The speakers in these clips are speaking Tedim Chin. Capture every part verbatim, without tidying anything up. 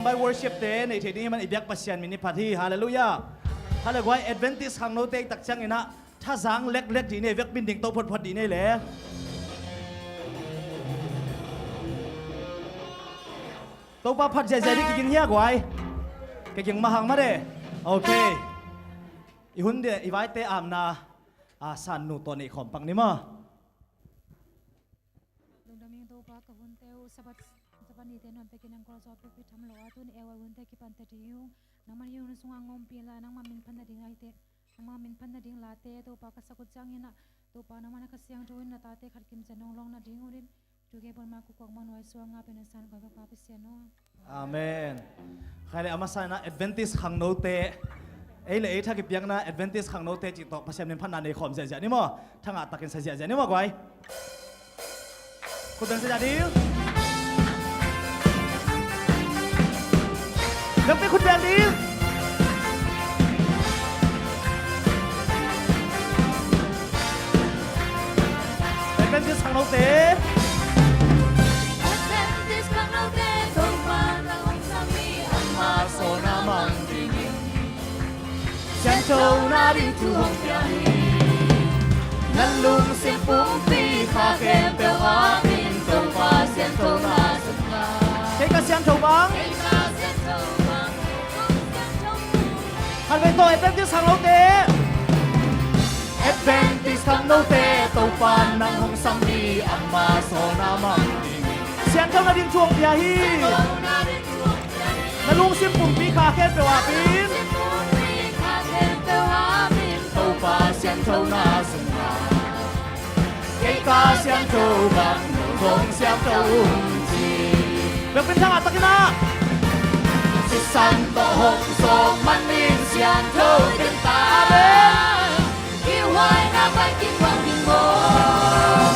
By worship te nei thei ding hi man i biak Pasian min i phat hi. Halleluiah. Hale guai, Adventist khangnote i tak ciangin ah thazang leklek dih nei, vekpi in ding to photphot dih nei le. Topa phat ziahziah dih, kiging hia guai? Kiging mahang mah de. Ok. I hun dih i vaite amna a sannu tawh neih khawm pak ni maw? Lungdam ing Topa, ka hunte uh Sabbath, Sabbath nite nuam pekin nang khualzawh pekpek tham lo a, tuni a hunte kipan teh ding uh. Nangmah i hun sungah ngawmpi la, nangmah min phat nading a hi teh, nangmah min phat nading late Topa ka sak uh ciangin ah, Topa nangmah na Kha Siangtho in na tate khat kim ciang hong lawng nading uh in, tu gei pan mah kukuak mah nuai suang a pen na san kawikawi Pasian aw. Amen. Khai le a masa in ah Adventist khangnote, ei le ei thak i piakna Adventist khangnote cih tawh Pasian min phatna nei khawm ziahziah ni maw? Thangah takin sa ziahziah ni maw guai? Khut beng sa ziah ding. Dangte khut beng ding. Adventist khangnote. Adventist khangnote, Topa nang hong sam hi, amah sawlna mang dingin. Siangtho na ding thu hong pia hi. Na lungsim pumpi kha khempeuh ah in Topa siangtho na sungah. Kei ka siangtho bang. Kei ka siangtho bang. Khatvei tawh Adventist khangnote. Adventist khangnote, Topa nang hong sam hi, amah sawlna mang ding. Siangtho na ding thu hong pia hi. Na lungsim pumpi kha khempeuh ah in. Topa siangtho na sungah. Kei ka siangtho bang, nang zong siangtho un ci. Biakpiin thangah takin ah. Sisan tawh hong sawm manin siangtho ding ta. Amen. Kihhuaina pai kituak ding maw?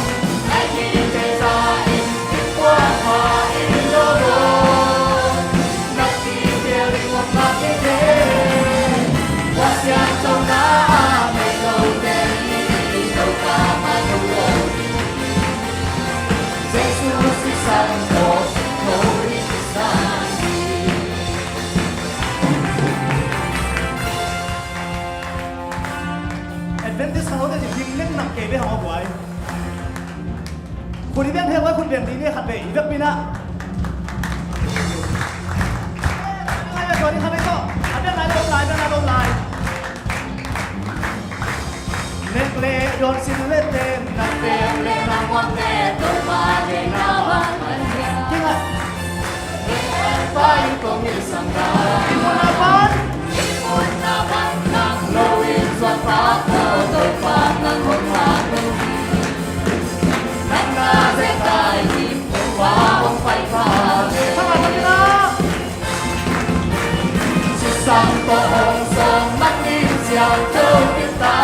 Nai hi thei za in kikuak pha in lo maw? Na kibel ding hong pha kei ve. Kua siangtho na ah nei lo te i Topa mah lo lo. Jesu sisan tawh siangtho ding kisam hi. Adventist khangnote ci ding neng nak kei ve hang aw guai. Khut i beng thei guai, khut beng dih ni khatvei, i biakpiin ah. Ngai bek guai ni khatvei tawh. A beng lai, a beng lai, a beng lai, a beng lai. Nek le dawn sin le ten na pem le na muak le Topa deihna bang. Kingah. Pai kong i sang na. I mun a pan. I mun a pan nang lo in zuan pa ko Topa nang hong ma lo. Nang na zek ai in Topa hong pai pa. Thangah takin ah. Sisan tawh hong sawm manin siangtho ding ta.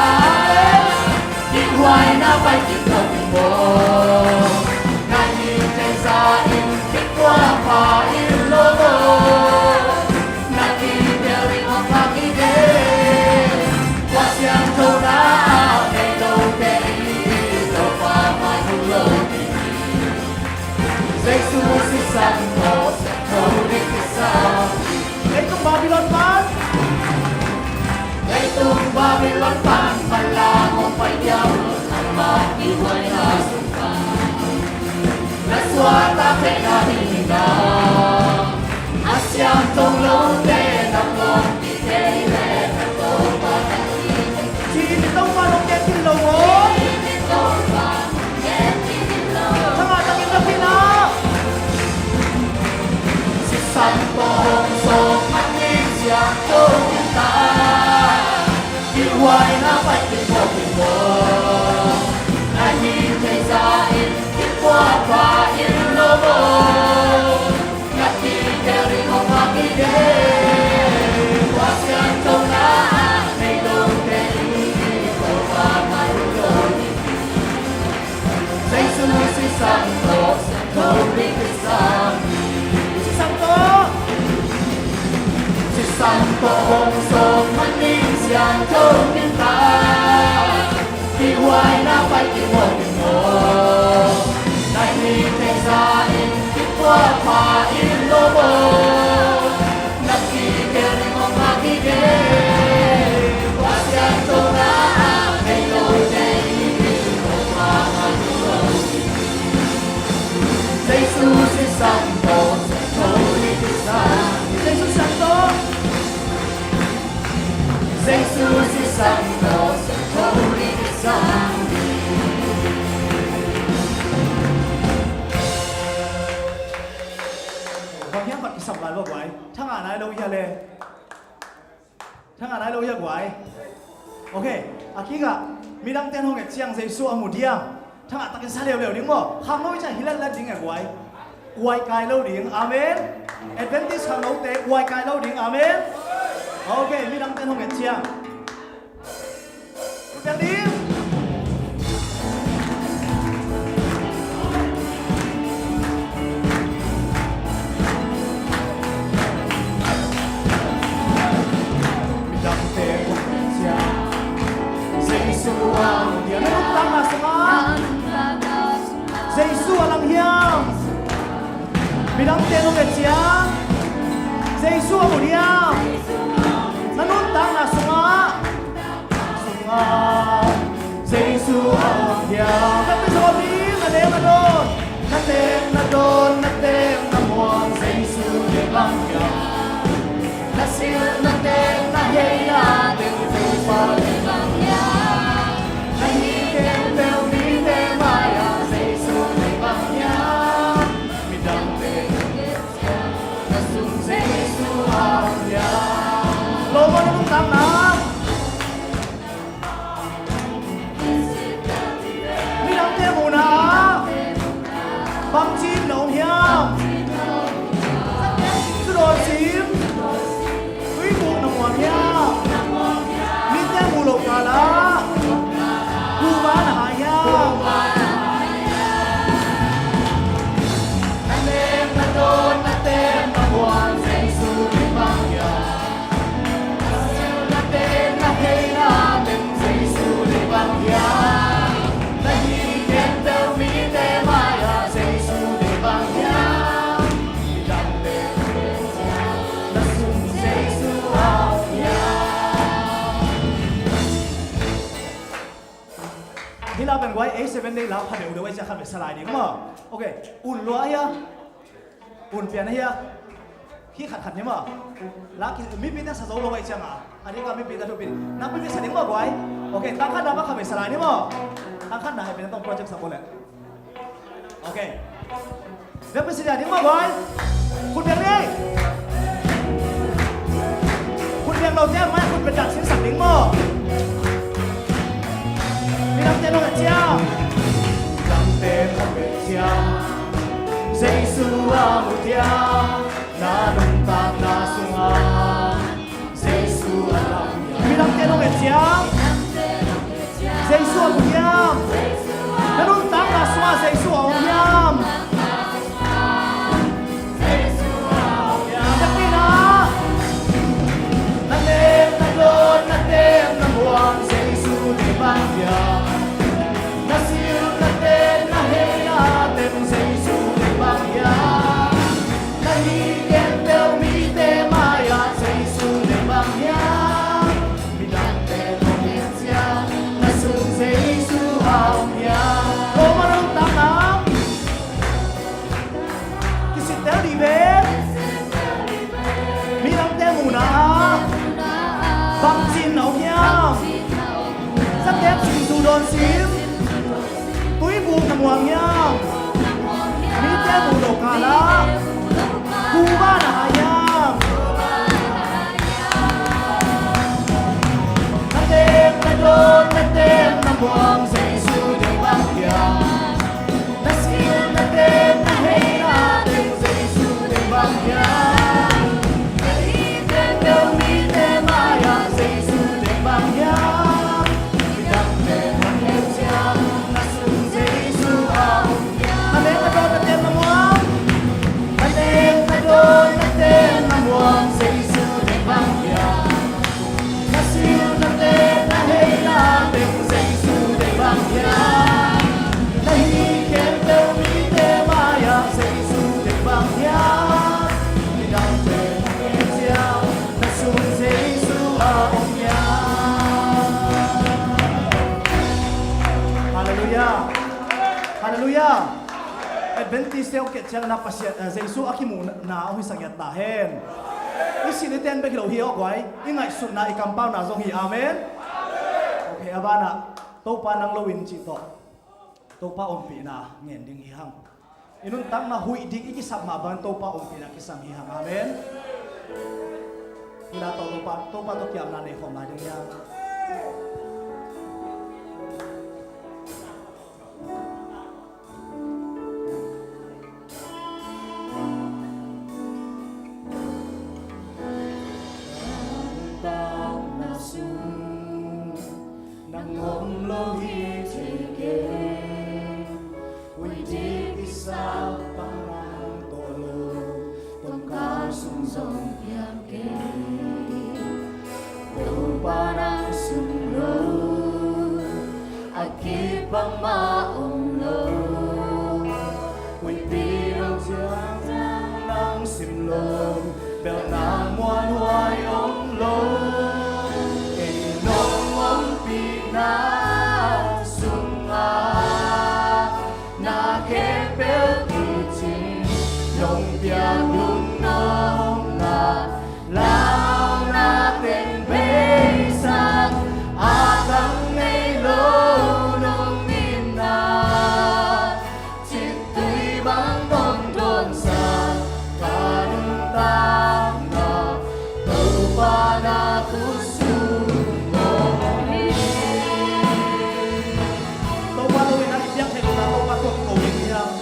Kihhuaina pai kituak ding maw? Nai hi thei za in kikuak pha in lo maw? Na kibel ding hong pha kei ve. Kua siangtho na ah nei lo te i Topa mah lo lo. Jesu sisan tawh siangtho ding kisam. Leitung Babylon pan. Leitung Babylon pan manlang hong pai diam. Amah kihhuaina sung pan. Na suahtak theihna ding in ah. A siangtho lote na pawng. Sisan tawh hong sawm manin siangtho ding ta. Kihhuaina pai kituak ding maw? Nai hi thei za in kikuak pha in lo maw? Jesu sisan tawh holy sang. Bang hiam khat kisam lai lo guai. Thangah nai lo hia le. Thangah nai lo hia guai. Ok. A kikah midangte in hong et ciang Jesu a mu diam. Thangah takin sa leuleu ding maw. Khangno i ciang hi latlat ding e guai. Uai kai lo ding. Amen. Adventist khangnote uai kai lo ding. Amen. Ok, midangte in hong et ciang. Piang ding. Midangte hong et ciang Jesu a mu diam. Na nuntakna sungah Jesu a lang hiam? Midangte hong et ciang Jesu a mu diam? Na nuntakna sungah, sungah Jesu a om hiam? Na pi sawm ding, na teng na dawn, na teng na dawn, na muang Jesu deih bang hiam? Na silna teng, na heina teng, Topa deih bang hiam? Na hih khempeuh mite mai-ah Jesu deih bang hiam? Midangte na sung Jesu a om hiam? Lo maw na nuntakna? Midangte muhna ah bangci in na om hiam? Sungdawn sim, tuibuk na muang hiam? Mite muh loh kal ah kuva na hai hiam? Na nek na dawn, na teng na muang Jesu deih bang hiam? Hih la pen guai, ei Seven Day la pha deuhdeuh ei cia khat ve salai ding maw. Ok, un lua hia. Un pian ahi a. Hih khatkhat ni maw. La ki, mipite sa zo lo ahih ciangin a, a ding a mipite thupi. Nakpi pi sa ding maw guai. Ok, tangkhatna bang kha ve sa lai ni maw. Tangkhatna hih pen tong project sa bo le. Ok. Nakpi sa ding maw guai. Khut beng ni. Khut beng lo te mai khut beng dak sin sa ding maw. Midangte nong et ciang. Midangte nong et ciang. Jesu a mu diam, na nuntakna sungah Jesu a lang hiam? Midangte nong et ciang. Jesu a mu diam, na nuntakna sungah Jesu a om hiam? Biakinn ah na nek na dawn, na teng na muang Jesu deih bang hiam? Na silna teng, na heina teng Jesu deih bang hiam? Na hih khempeuh mite mai-ah Jesu deih bang hiam? Midangte nong et ciang, na sung Jesu a om hiam? Lo maw na nuntakna? Kisittel dih ve. Midangte muhna ah bangci in na om hiam? Zatep sim, sungdawn sim, tuibuk na muang hiam? Mite muh loh kal ah kuva na hai hiam? Na nek na dawn, na teng na muang Jesu deih bang hiam? Na silna teng, na heina teng Jesu deih bang hiam? Na hih khempeuh mite mai-ah Jesu deih bang hiam? Midangte nong et ciang, na sung Jesu a om hiam? Na nek na dawn, na teng na muang. Na nek na dawn, na teng na muang Jesu deih bang hiam? Na silna teng, na heina teng Jesu deih bang hiam? Na hih khempeuh mite mai-ah Jesu deih bang hiam? Midangte nong et ciang, na sung Jesu a om hiam? Halleluiah. Halleluiah. Adventist-te hong et ciangin Pasian, eh, Jesu a kimuhna hong hisak ta hen. I sin i ten bek hi lo hi aw guai. I ngaihsutna, i kampauna zong hi. Amen. Ok, a banah Topa nang lo in cih tawh Topa ompihna ngen ding hi hang. I nuntakna huih dik i kisap mah bangin Topa ompihna kisam hi hang. Amen. Hih la tawh Topa, Topa tawh kiapna nei khawm lai ding hi hang. Nang om lo hi thei kei, huih dik i sap bang nang tawh lo, tawmkal sung zong piang kei. Topa nang sung lo, a kip bangmah om lo. Huihpi lo, ciang nang sim lo, bel nang muanhuai om lo. Kei nong ompihna sungah na khempeuh kicing, nong piak lungnopna, launa teng beisak, a kang ngei lo nong itna, cittui bang nong dawnsak, ka nuntakna Topa na khut sung om hi. Topa lo in a i piak theih loh na Topa tawh kiko ding hi hang.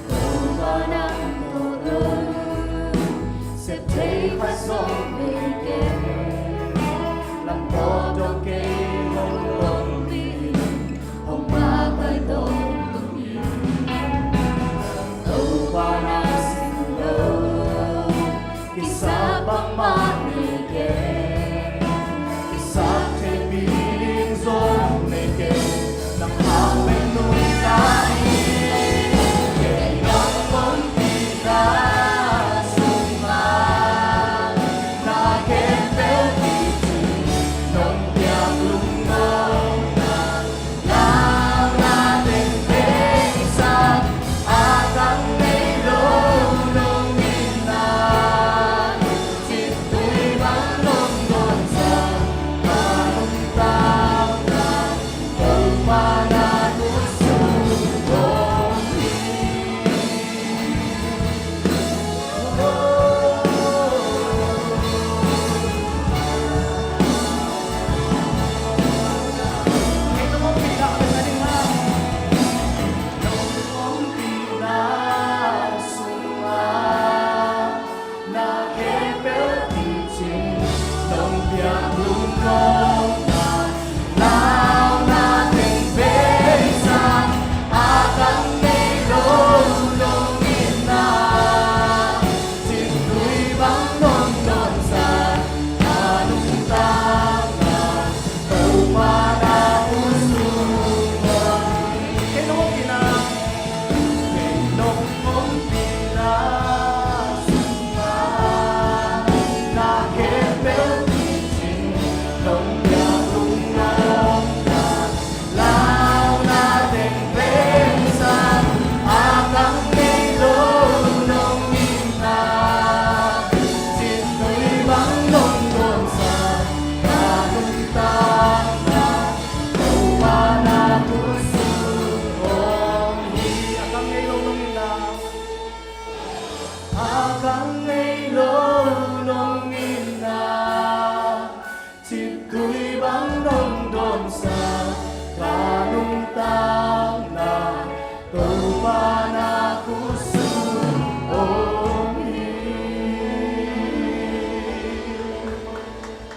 Topa nang tawh lo, sep thei khat zong nei kei. Lam pawt dong kei, hong ompih in, hong pakai tawntung in. Topa nang sim lo, kisap bangmah nei kei. Kisap thei pi ding zong nei kei. Nang hang bek nuntak in, kei nong ompihna sungah na khempeuh kicing, nong piak lungnopna, launa teng beisak, a kang ngei lo nong itna, cittui bang nong dawnsak, ka nuntakna Topa na khut sung om hi. Topa na khut sung om hi. Kei nong ompihna, kei nong ompihna sungah na khempeuh kicing, nong piak lungnopna, launa teng beisak, a kang ngei lo nong itna, cittui bang nong dawnsak, ka nuntakna Topa na khut sung om hi. A kang ngei lo nong itna, a kang ngei lo nong itna, cittui bang nong dawnsak, ka nuntakna Topa na khut sung om hi.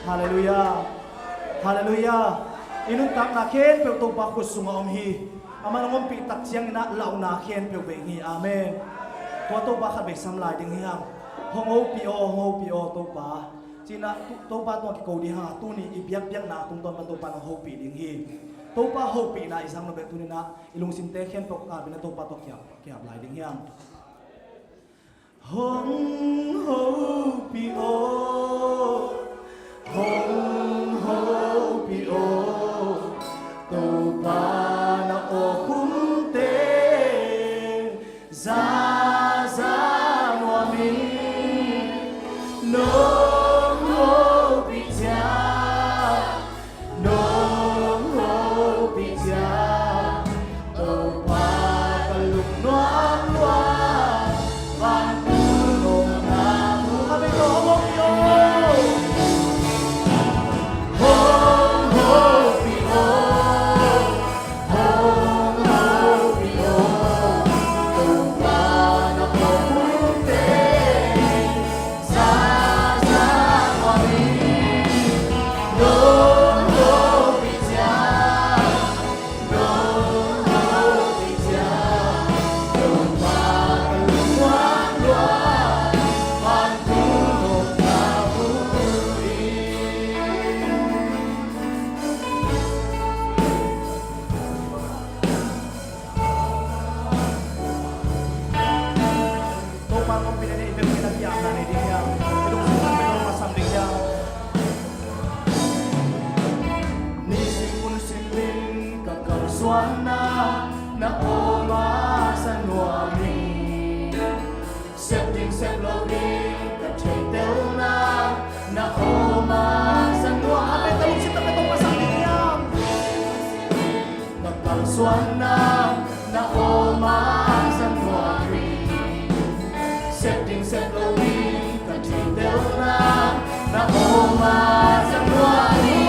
Halleluiah. Halleluiah. I nuntakna khempeuh Topa khut sungah om hi. Amah nong ompih tak ciangin ah lauhna khempeuh bei hi. Amen. Tua Topa khat bei sam lai ding hi hang. Hong hopih aw, hong hopih aw Topa. Ci-in ah tu-, Topa tungah kiko ding hang a, tuni i biakpiakna tungtawn pan Topa nong hopih ding hi. Topa hopihna i zang lo bek tuni-in ah i lungsimte khempeuh kap in ah Topa tawh kiap, kiap lai ding hi hang. Hong hopih aw, hong hopih aw, Topa Suanna na om a sa nuam hi. Sep ding sep lo ding ka theihtelna na om a sa nuam hi. Ka kalsuanna na om a sa nuam hi. Sep ding sep lo ding ka theihtelna na om a sa nuam hi.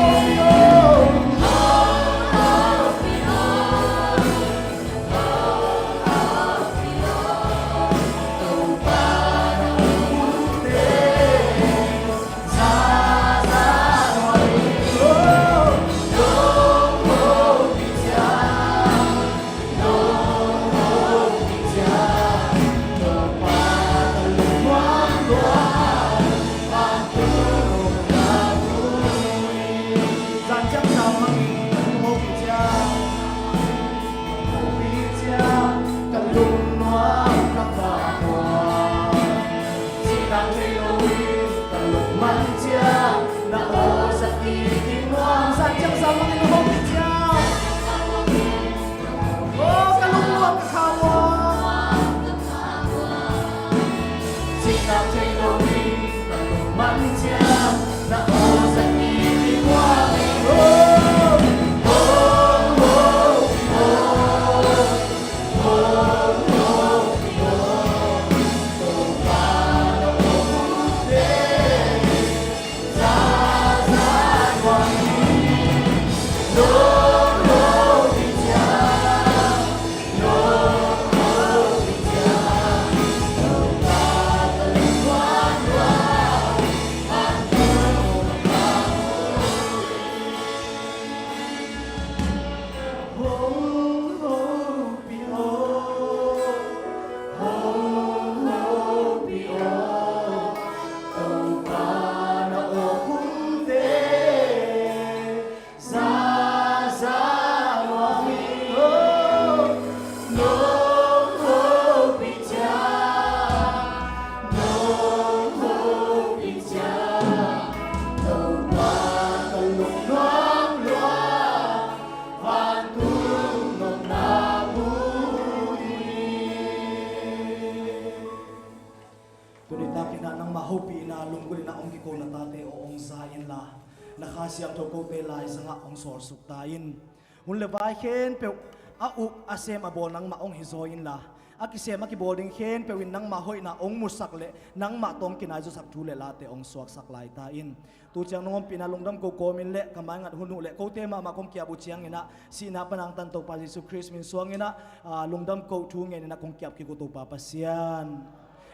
Tuni takin ah nangmah hopih in ah lunggulh in ah hong kiko na tate aw hong za inla, na Kha Siangtho kote laizang ah hong sawlsuk ta in. Hun le vai khempeuh a uk a sem a bawl nangmah hong hi zaw inla, a kisem a kibawl ding khempeuh in nangmah hoihna hong musak le nangmah tawh hong kinai zawsak thu le late hong suaksak lai ta in. Tu ciang nong ompihna lungdam ko kawmin le ka maingat hun uh le kote mahmah kong kiap uh ciangin ah sihna pan hong tan Topa Jesu Khrist min suangin ah, ah, lungdam ko thu ngenin ah kong kiap kik uh Topa Pasian.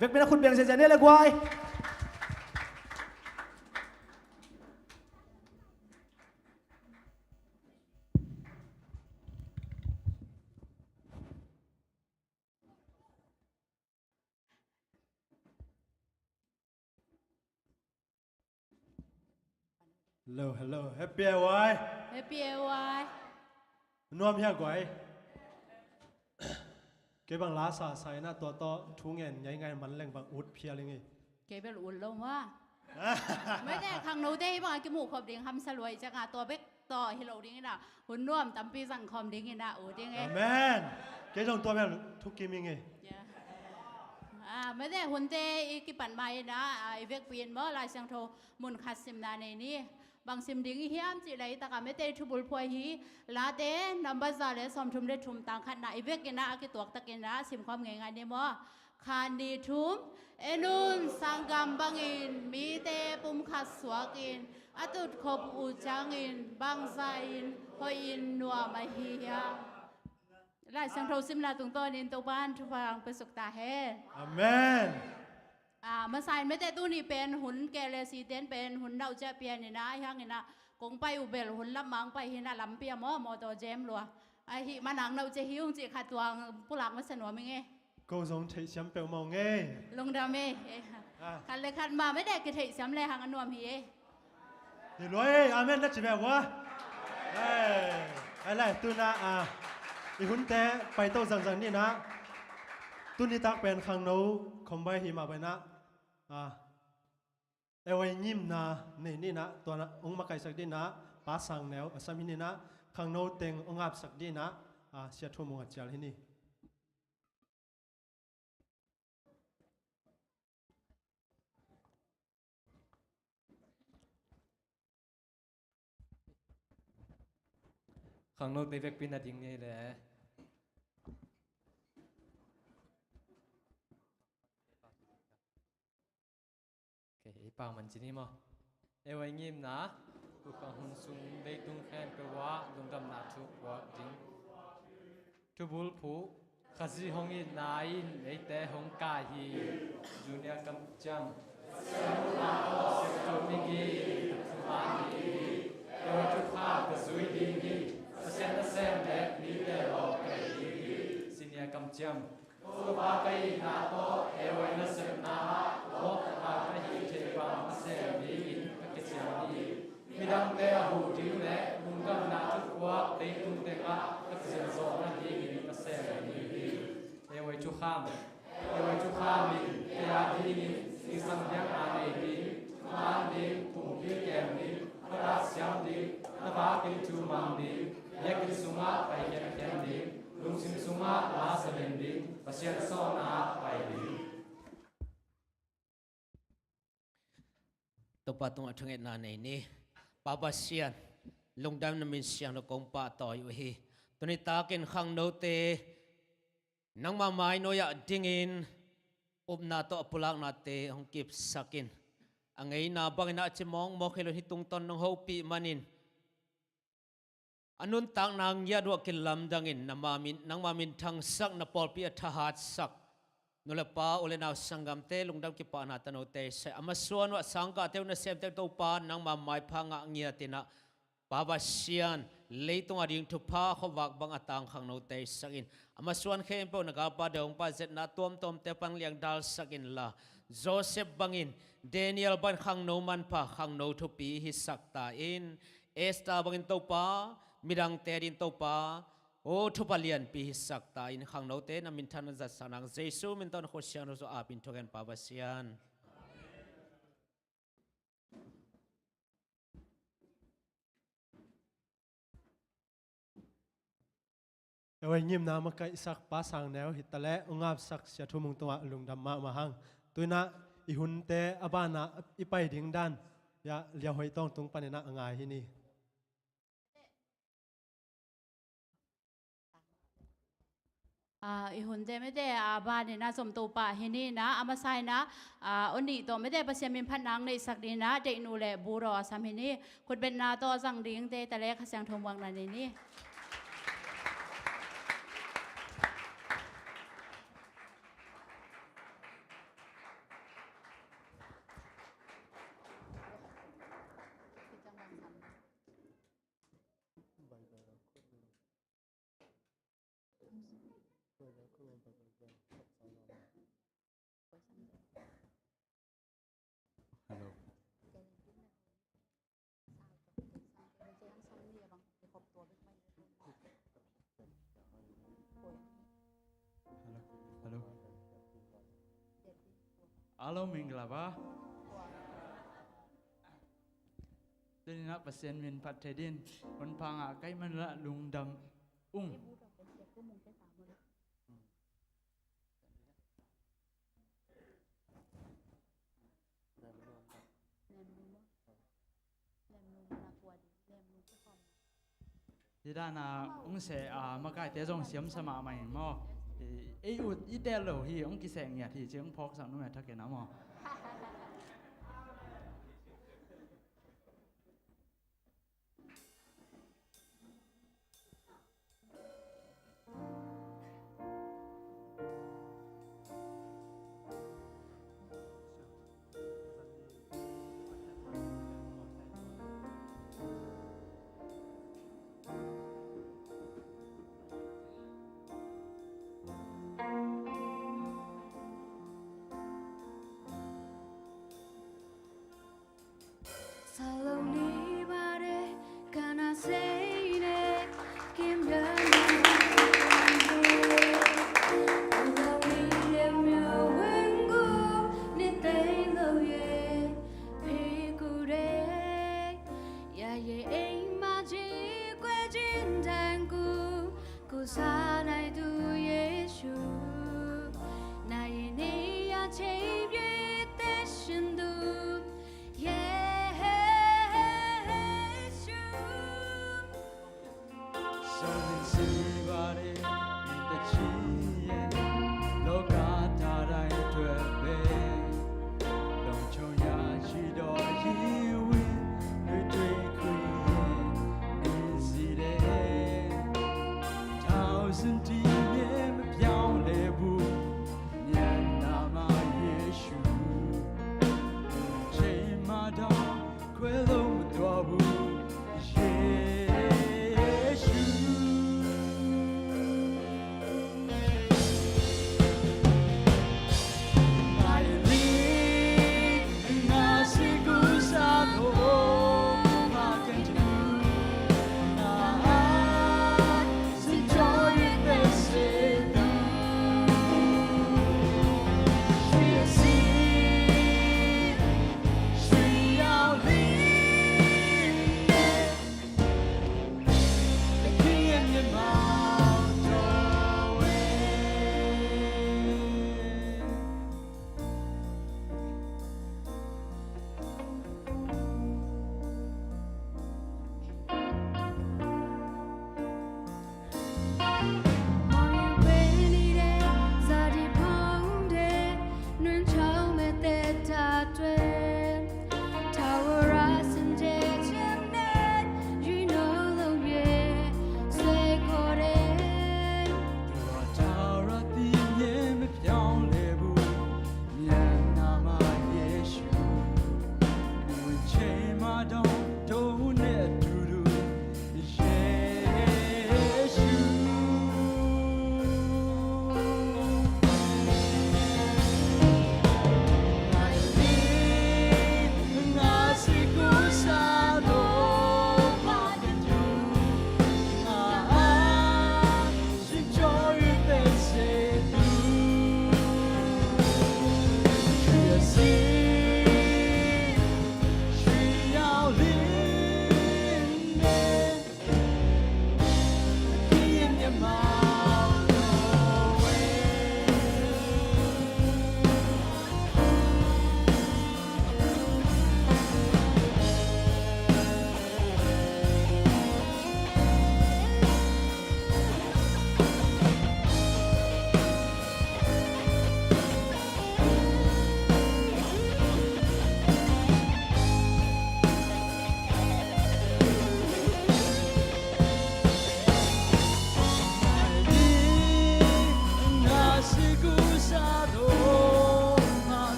Vekpi in ah khut beng ziahziah ni le guai. Hello, hello. Happy A Y. Happy A Y. Nuam hia guai. Kei bang la sa sa in ah tua tawh thu ngen ngai ngai man leng bang ut phial ing ei. Kei bel ut lo ma. Mete khangnote hi bang a kimuh khop ding hamsa luai ciang a tua bek tawh hi lo ding in ah hun nuam tampi zang khawm ding in ah ut ding e. Amen. Kei zong tua bel thukim ing e. Ya. Ah, mete hunte i kipan ma in ah, ah, i vekpi in maw Lai Siangtho mun khat simna nei ni. Bang sim ding i hiam cih leh i takah mete i thubulphuh ahi Late number za le sawmthum le thum tang khatna i vek in ah a kituak tak in ah sim khawm ngeingai ni maw. Khan ni thum, en un, sanggam bangin mite pumkhat suakin a tutkhop uh ciangin bangzah in hoihin nuam ahi hiam? Lai Siangtho simna tungtawnin Topa'n thupha hong piasuk ta hen. Amen. Ah, masa in mete tuni pen hun K L C ten pen hun nauh ciah pian in ah, ahi hangin ah kong pai uh bel hun lam mang pai hi in ah lampi ah maw mawtaw jam lua. Ahi manang nauh ciah hi ung cih khat tuang pulak masa nuam ing e. Ko zong theihsiam peuhmah ung e. Lungdam e. Ah. Khat le khat mah mete kitheihsiam le hang a nuam hi e. Hi lua e, amen na ci ve ua. Ai, ai lai, tuna, ah, i hunte paito zangzang ni na. Tuni tak pen khangno khom bai hi mah bai na. Ah, A Y ngimna nei ni na, tua na hong makaisak ding na, Pa Sang Neu a sam hi ni na, khangno teng hong apsak dingin ah, ah, Sia Thu Mung a cial hi ni. Khangnote vekpi na ding ni le. Okay, ei pau man ci ni maw. Ei vai ngimna, tu ka hun sung leitung khempeuh ah lungdamna thu puak ding. Thubulphuh, Khazih hong itna in eite hong kai hi. Junior kamciam. Senior kamciam. Topa ka itna tawh ei vai nasepna ah lawp taktak ka hih theih bang a sem dingin ka kiciam hi. Midangte a huh ding le lungdamna thu puak leitung tengah ka kiciam zawh nadingin ka sem hi. Ei vai thukham. Ei vai thukham in kei a dingin singsang biakna nei ding, man ding, pumpi kem ding, khuadak siam ding, na vakin thu mang ding, biakinn sungah pai khiatkhiat ding, lungsim sungah la sa leng ding, Pasian sawlna ah pai ding. Topa tungah thungetna nei ni. Pa Pasian, lungdam na min siangtho kong pahtawi uh hi. Tuni takin khangnote nangmah mainuai ah dingin upna tawh a pulaknate hong kipsak in. A ngeina bangin ah a ci mawkmawk hi lo in, hih tungtawn nong hopih manin a nuntakna ngiat uh a kilamdangin nangma min, nangma minthangsak, na pawlpi a thahatsak nu le pa, u le nau, sanggamte lungdam kipahna tangnote sa in. A masuan uh a sangkahte uh, nasemte uh Topa nangma maipha ngah ngiat in ah, Pa Pasian, leitung a ding thupha khuavak bang a tang khangnote sak in. A masuan khempeuh na galpa deihongpa zetna tuamtuamte pan liangdalsak inla, Joseph bangin, Daniel bangin khangno manpha, khangno thupi hisak ta in. Esther bangin Topa, midangte adingin Topa, aw thupha lianpi hisak ta in. Khangnote na minthan na zatsak nang Jesu min tawh na khut siangtho tawh apin thungen Pa Pasian. Ei vai ngimna makaihsak Pa Sang Neu hi taleh, hong apsak Sia Thu Mung tungah lungdam mahmah hang. Tu in ah i hunte a banah i pai ding dan, ya, Liahoi Tawng tung panin ah a ngai hi ni. Ah, i hunte mite a banin ah zom to pah hi ni in ah, a masa in ah, ah, aw nih tawh mite Pasian min phatna hong neihsak dingin ah, deihnu le bu tawh a sam hi ni. Khutbetna tawh a zang dingte taleh Kha Siangtho muakna nei ni. Hello. Hello. Hello. Hello, mingla ba. Tuni in ah Pasian min phat thei dingin hun pha ngah ka hih man un ah lungdam ung. Hih dan a hong seh, a, makaite zong siamsa mahmah in maw. Ei, ei ut i tel lo hi, hong kiseh ngiat hi ci hong phawksak nuam a thakin a maw. Salvador Yesu, naye neya chebye teshindu Yesu. Soninsibare mitachiye lokatara etwebe. Longchong ya chido yiwi nutwe kuye niside. Thousand time pyao lebu nyanama Yesu. Chema dong kwe lo mutwa bu Yesu.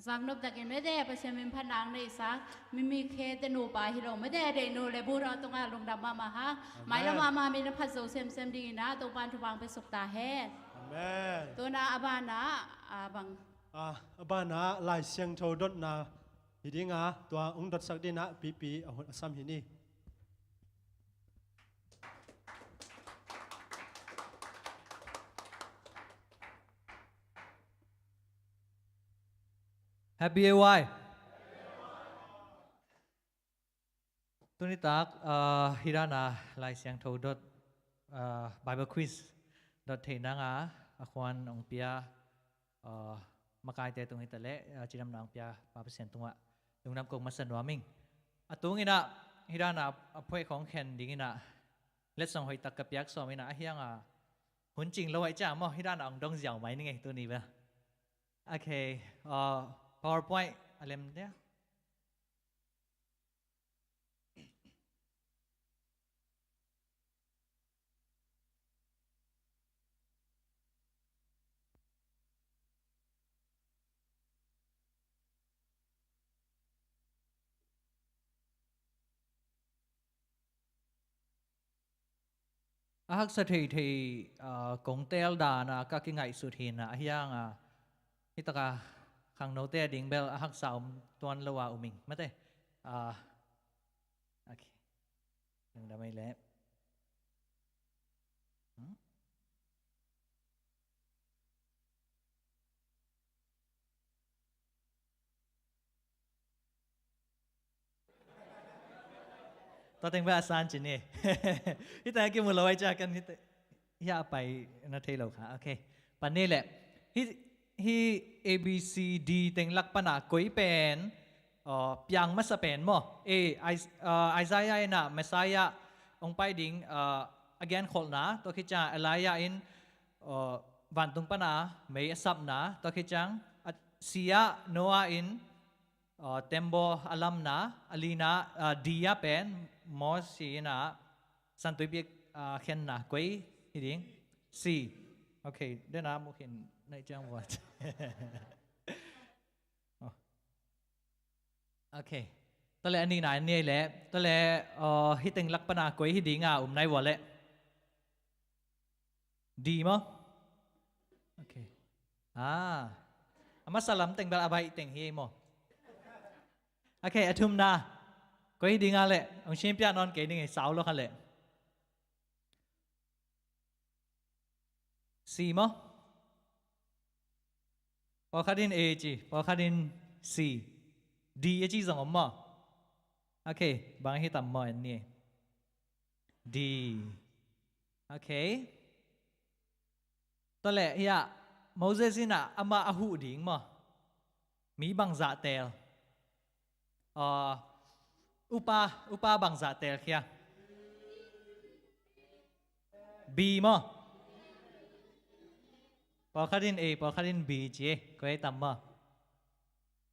Zaknop takin mete Pasian min phatna ang neihsak, mimi khete nupa hi lo mete, deihnu le bu tungah lungdam mahmah hang. Amen. Mailam mahmah mi na phat zo semsem dingin ah Topa'n thupha ang piasuk ta hen. Amen. Tuna a banah, a bang. A, a banah Lai Siangtho dotna hi ding a, tua hong dotsak dingin ah Pipi a hun a sam hi ni. Happy A Y. Tuni tak, ah, hih dana Lai Siangtho dot, ah, Bible quiz dot thei nanga a khuan ong pia, ah, makaite tung hi ta leh, ah, cidamna ong pia Pa Pasian tungah lungdam ko masa nuam ing. A tung inah hih dana a phuai khong khen ding inah letsong hoih tak ka piak sawm inah a hiang a hun cing lo ai cia maw, hih dana ong dong ziau mai ning ei tuni bel. Okay, uh, PowerPoint a lem dia. A haksa theithei, ah, kong teel dana ka kingaihsut hi inah a hiang a, hih taka khangnote a ding bel a haksa om tuan lo a um ing mate. Ah, okay. Lungdam ei leh. Hmm? Tua teng bel a san cin hi. Hih teng a kimu lo ai cia kan hih teng. Hih a pai na thei lo kha. Okay. Pan ni leh. Hih, hih A B C D teng lak pana koi pen, uh, piang masa pen maw. A, Is-, uh, Isaiah inah Messiah ong pai ding, uh, a genkholhna. Tua khit ciang Elijah in, uh, vantung pana mei a sapna. Tua khit ciang a C ah Noah in, uh, tembaw a lamna, a lina, uh, D ah pen Moses inah Santuipi, uh, khenna koi hi ding. C. Okay, dena mukhin naih ciang vuat. Oh. Okay. Tua leh a nihna en ni ei leh. Tua leh, uh, hih teng lak pana koi hi dinga um nai vua leh. D maw? Okay. Ah. A masa lam teng bel a baih teng hi ei maw? Okay, a thumna. Koi hi dinga leh. Ong sim pia nawn kei ning ei, sau lo kha leh. C maw? Pawlkhat in A ci, pawlkhat in C. D a ci zong om maw? Okay, bang hi tam maw en ni. D. Okay. Tua leh hiah Moses inah amah a huh ding maw? Mi bangzah teel. Uh, upa, upa bangzah teel khia. B maw? Pawlkhat in A, pawlkhat in B ci ei. Koi tam maw?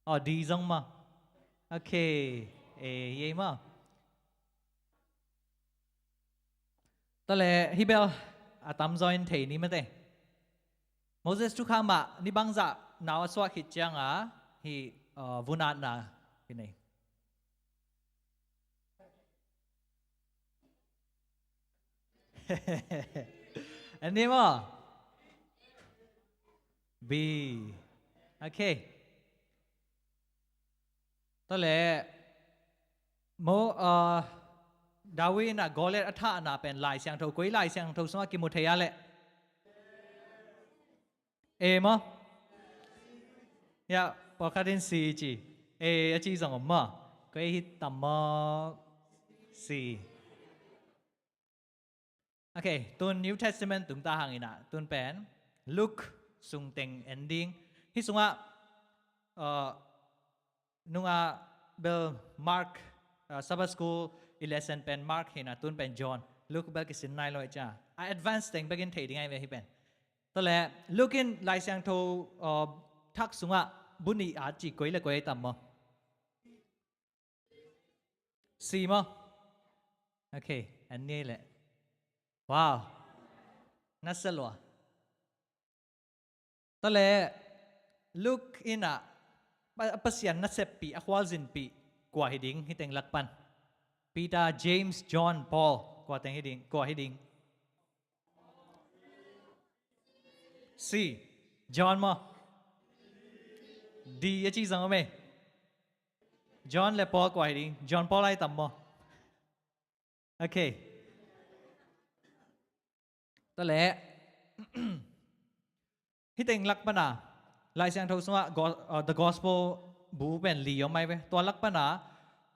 Oh, D zong maw? Okay. A hi ei maw? Tua leh hih bel a tamzaw in thei ni mate. Moses thukham ah ni bangzah nau a suah khit cianga hih, uh, vunatna hi nei. En ni maw? B. Okay. Tua leh, mo, uh, David inah Goliath a thahna pen Lai Siangtho, koi Lai Siangtho sungah kimu thei a leh? A maw? Hiah, pawlkhat in C ci. A a ci zong om maw? Koi hi tam maw? C. Okay, tun New Testament tungta hang inah, tun pen Luke sung teng en ding. Hih sungah, uh, nungah bel Mark, uh, Sabbath School i lesson pen Mark hi inah, tun pen John. Luke bel kisin nai lo ai cia. A advance teng bekin thei ding ai ve hih pen. Tua leh Luke in Lai Siangtho, uh, thak sungah bu nih at ci koi leh koi tam maw? C maw? Okay, en ni ei leh. Wow. Nasia lua. Tua leh Luke inah Pa-, Pasian naseppih, a khualzinpih kua hi ding hih teng lak pan? Peter, James, John, Paul, kua teng hi ding, kua hi ding? C. John maw? D a ci zong om ei. John leh Paul kua hi ding? John Paul ai tam maw? Okay. Tua leh. Hih teng lak pana Lai Siangtho sungah go-, uh, The Gospel bu pen li om ai ve. Tua lak pana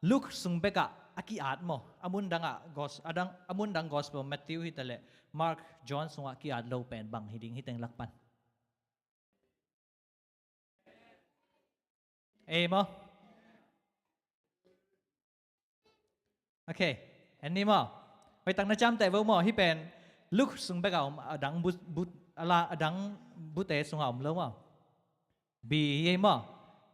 Luke sung bekah a ki-at maw, a mundangah gos-, a dang, a mundang gospel Matthew hitaleh Mark, John sungah ki-at lo pen bang hi ding hiteng lak pan? Ei maw? Ok. Anni maw? Hoihtak na ciamteh vo maw? Hih pen Luke sung bekah om, a dang bu, bu, a la, a dang bute sungah om lo maw? B hi ei maw?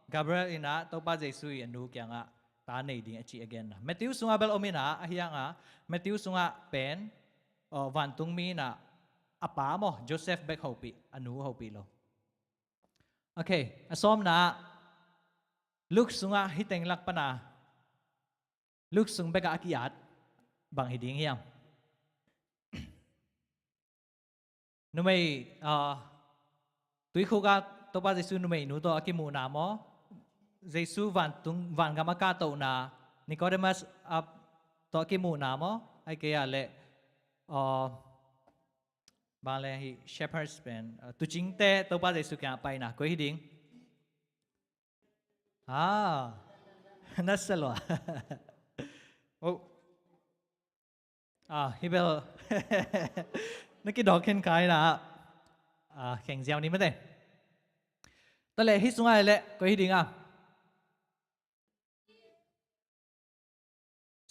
Gabriel inah Topa Jesu i a nu kiangah ta nei ding a cih a genna. Matthew sungah bel om inah, ahi hangah Matthew sungah pen, uh, vantungmi inah a pa maw, Joseph bek hopih, a nu hopih lo. Ok, a sawmna ah Luke sungah hiteng lak pana Luke sung bekah a ki-at bang hi ding hiam? Numei, ah, tuikhuk ah Topa Jesu numeinu tawh a kimuhna maw? Jesu vantung, vangam a kahtohna, Nicodemus, ah, tawh a kimuhna maw? Ai kei ah leh, ah, bang leh hih shepherds pen, ah, tuucingte Topa Jesu kiangah paina, koi hi ding? Ah, na sa lua. Oh. Ah, hih bel na kidawk khin kha inah, ah, kheng ziau ni mate. Taleh hih sungah leh koi hi ding a?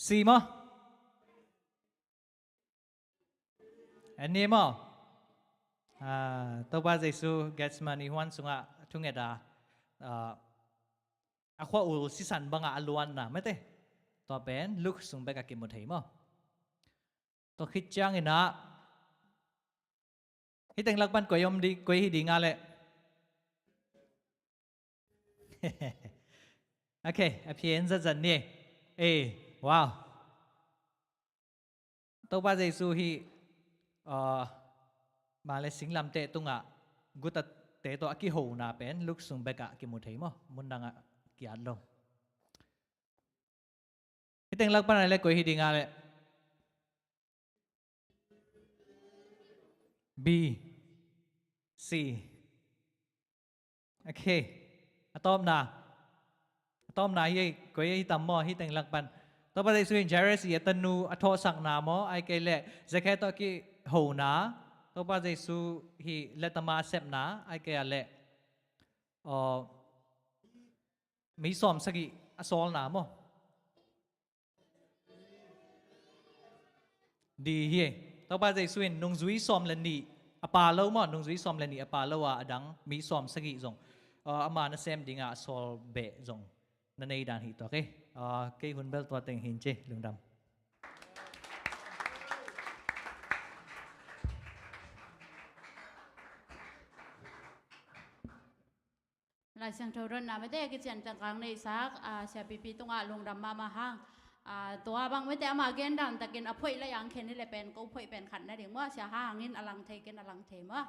C maw? Anni maw? Ah, Topa Jesu Gethsemane huan sungah thunget a, ah, a khua-ul sisan bangah a luanna mate. Tua pen Luke sung bekah kimu thei maw? Tua khit ciang inah hiteng lak pan koi om di, koi hi ding a leh? Ok, a phian zatzat ni. Eh, wow. Topa Jesu hih, ah, bang leh singlamteh tungah gutate tawh a kihona pen Luke sung bekah kimu thei maw? Mundangah ki-at lo. Hiteng lak pana leh koi hi ding a leh? B, C. Ok. A tawpna. A tawpna hi, koi hi tam maw hiteng lak pan? Topa Jesu in Jairus i a tanu a thawhsakna maw? Ai kei leh Zakhe tawh a kihona. Topa Jesu hih lettama a sepna. Ai kei ah leh, aw, mi sawm sagih a sawlna maw? D hi. Topa Jesu in nungzui sawm le nih a pa lo maw, nungzui sawm le nih a pa lo a, a dang mi sawm sagih zong, ah, ama nasem dingah a sawl beh zong na nei dan hi tuak hi. Ah, kei hun bel tua teng hi ci, lungdam. Lai Siangtho dotna mate kician tangkang neihsak, ah, siapipi tungah lungdam mahmah hang. Ah, tua bang mate ama gendan takin a phoih lai ang khen hi le pen ko phoih pen khat na ding maw, sia hangin a lang thei ken a lang thei maw.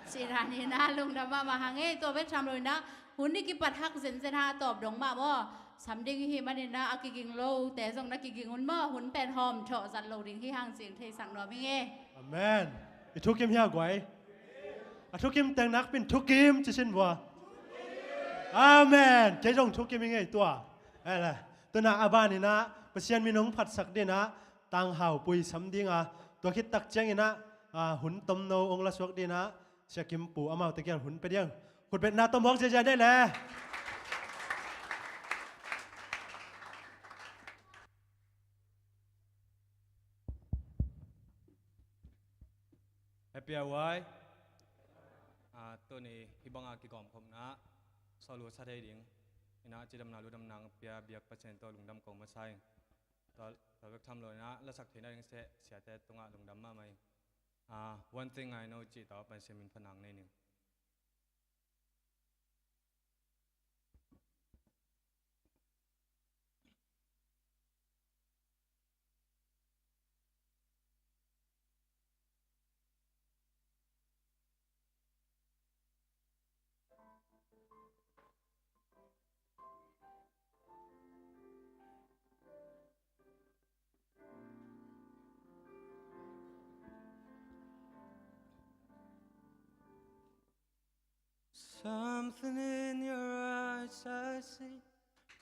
Sida ni na lungdam mahmah hang ei, tua bek tham lo ina hun ni kipat hak zenzen ha a tawp dong mah maw. Sam ding hi manin na a kiging lo te zong na kiging un maw, hun pen hawm thawh zat lo ding hi hang cing theisak nuam hi nge. Amen. I thukim hia guai? A thukim teng nakpin thukim ci sin vua. Amen. Kei zong thukim hi ngei tua. Ele. Tuna a ban ina Pasian min hong phatsak dina tang hau pui sam dinga tua khit tak ciang ina, ah, hun tomno hong lasuak dina Sia Kim Pu amau te kiang hun pe diang. Khutbetna tomhuak ziazia dei le. Happy a uai. Ah, tuni hih banga kigawmkhopna sawlua sa thei ding ina cidamna ludamna pia biak Pasian tawh lungdam ko masa ing. Tua, tua bek tham lo ina lasak theihna ding seh siate tungah lungdam mahmah ing. Ah, one thing I know cih tawh Pasian min phatna nei ning.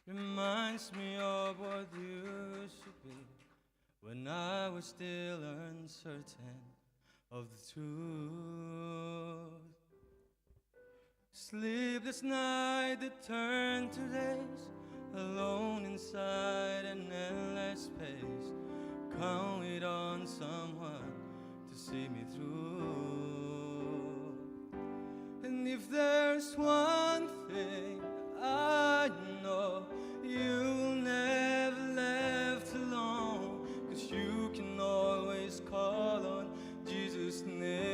Reminds me of what used to be when I was still uncertain of the truth. Sleepless night that turned to days, alone inside an endless space. Count it on someone to see me through. And if there's one thing I know, you'll never left alone, 'cause you can always call on Jesus' name.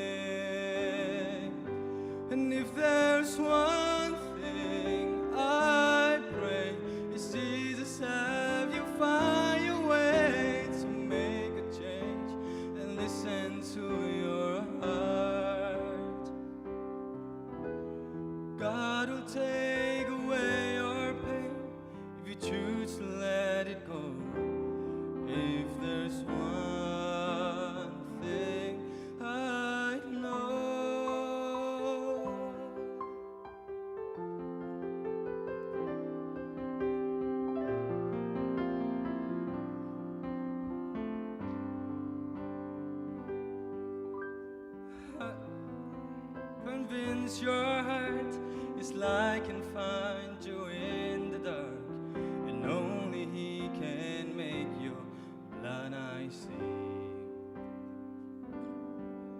And if there's one thing I pray, is Jesus, have you find your way to make a change and listen to your heart. God will take away your pain if you choose to let it go. If there's one thing I know. Convince your heart, it's like can find you in the dark, and only He can make you blind I see.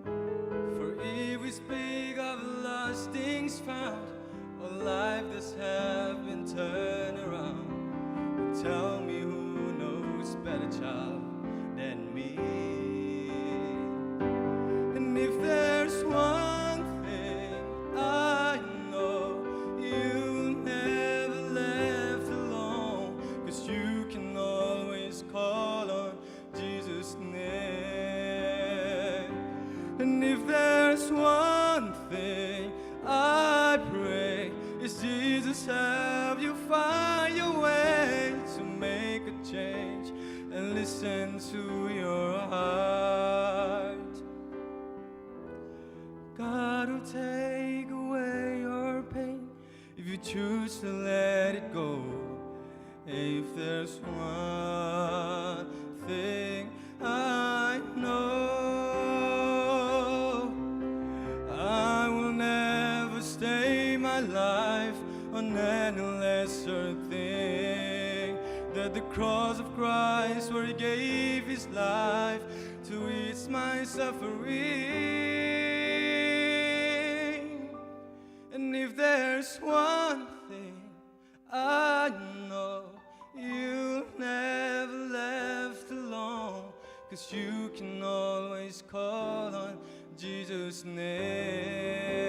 For if we speak of lost things found, or life that's have been turned around, tell me who knows better, child, than me. And if there's one thing I know, you never left alone, 'cause you can always call on Jesus' name. And if there's one thing I pray, is Jesus, have you find your way to make a change and listen to your heart. God will take away your pain if you choose to let it go. If there's one thing I know, I will never stay my life on any lesser thing than the cross of Christ, where He gave His life to ease my suffering. And if there's one thing I know, you never left alone, 'cause you can always call on Jesus' name.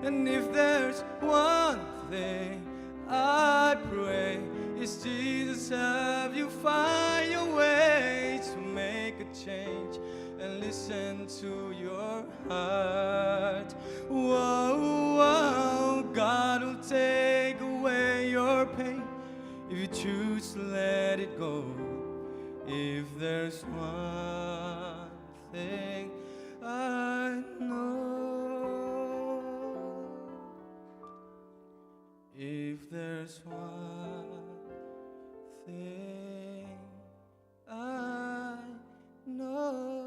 And if there's one thing I pray, is Jesus, have you find your way to make a change and listen to your heart. Whoa, whoa, God will take away your pain if you choose to let it go. If there's one thing I know, if there's one thing I know.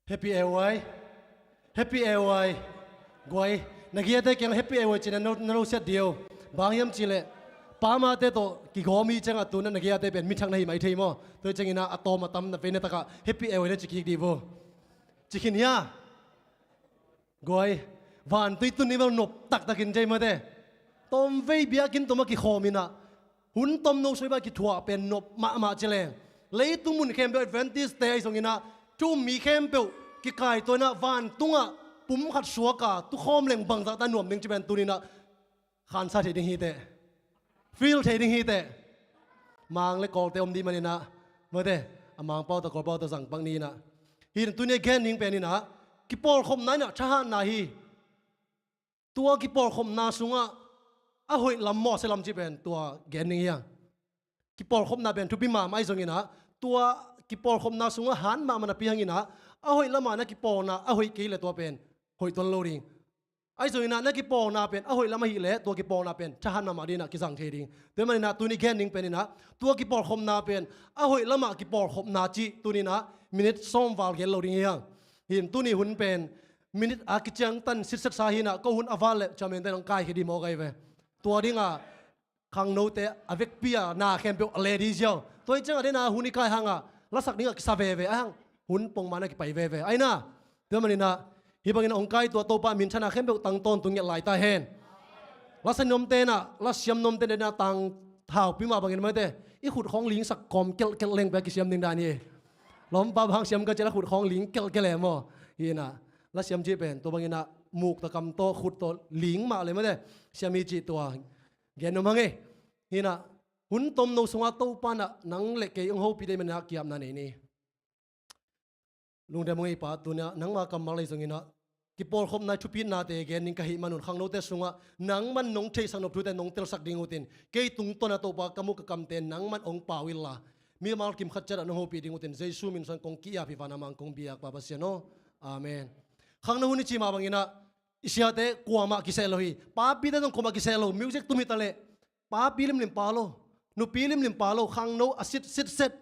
Happy A Y. Happy A Y. Guai, na giate kiang Happy A Y cih na lo, na lo siat dih o. Bang hiam cih leh, pa mate tawh kigawm hi ciangah tu-in na giate pen mi thak na hi mai thei maw. Tua hi ciangin a tawm a tam na vei na takah Happy A Y na ci kik dih vo. Ci khin hia? Guai, vantui tun ni bel nop taktakin ci ei mate. Tawmvei biakinn tawm a kikhawm in a, hun tomno sui bang kithuah pen nop mahmah ci leng. Leitung mun khempeuh Adventist-te ahi zongin a, thu um mi khempeuh kikaituah in a, vantungah pumkhat suak a tukhawm leng bangzahta nuam ding cih pen tuni-in a khansa thei ding hi teh. Feel thei ding hi teh. Mang le Kawlte om ding manin a, mate, a Mangpau tawh Kawlpau tawh zang pak ni in a. Hi in tuni a gen ding pen in a, kipawlkhopna in a thahatna hi. Tua kipawlkhopna sungah a hoih lam maw, a sia lam cih pen tua gen ning hiang. Kipawlkhopna pen thupi mahmah ahi zonginah, tua kipawlkhopna sungah han mahmah napi hanginah, a hoih lamah na kipawlna a hoih kei le tua pen hoih tuan lo ding. Ahi zonginah na kipawlna pen a hoih lam ahih leh tua kipawlna pen thahat mahmah dinah kizang thei ding. Tua maninah tuni gen ding peninah tua kipawlkhopna pen a hoih lamah kipawlkhopna cih tuninah minit sawm val gen lo ding hiang. Hin tuni hun pen minit a kiciangtan sitsetsa hinah ko hun a val le chairman te nong kaikhia dih mawk ahi ve. Tua dingah khangnote a vekpi a na khempeuh a le dih ziau. Tua hi ciangah dena hun i kai hangah lasak dingah kisa veve a hang hun pongmana kipai veve aina. Tua maninah hih bangin a hong kai tua Topa minthanna khempeuh tang tawntung ngiat lai ta hen. Lasa nomte inah, lasiam nomte inah tang thaupi mah bangin mate i khut khawng lingsak kawm kelhkelh leng pia kisiam ding dan hi. Lawmpa bang siam ka ciah la khut khawng ling kelhkelh e maw. Hinah lasiam cih pen tua banginah muk tawh kam tawh khut tawh ling mah le mate siam hi cih tua gen nuam hang e. Hinah hun tomno sungah Topa inah nang le kei hong hopih dei maninah kiapna nei ni. Lungdam hong ei Pa, tuna nangma kammal ahi zonginah kipawlkhopna i thupitnate gen ding ka hih manun khangnote sungah nangman nong theihsak nop thute nong telsak ding utin kei tungtawnah Topa ka muk ka kamte nangman hong pau inla mimal kim khat ciatah nong hopih ding utin Jesu min suang kong ki-ap hi. Vana mang kong biak Pa Pasian aw. Amen. Khangno hun i cih mah banginah i siate kuamah kiseh lo hi. Papite zong kuamah kiseh lo. Music tum hi taleh papi limlim pa lo, nupi limlim pa lo, khangno a sit sit set.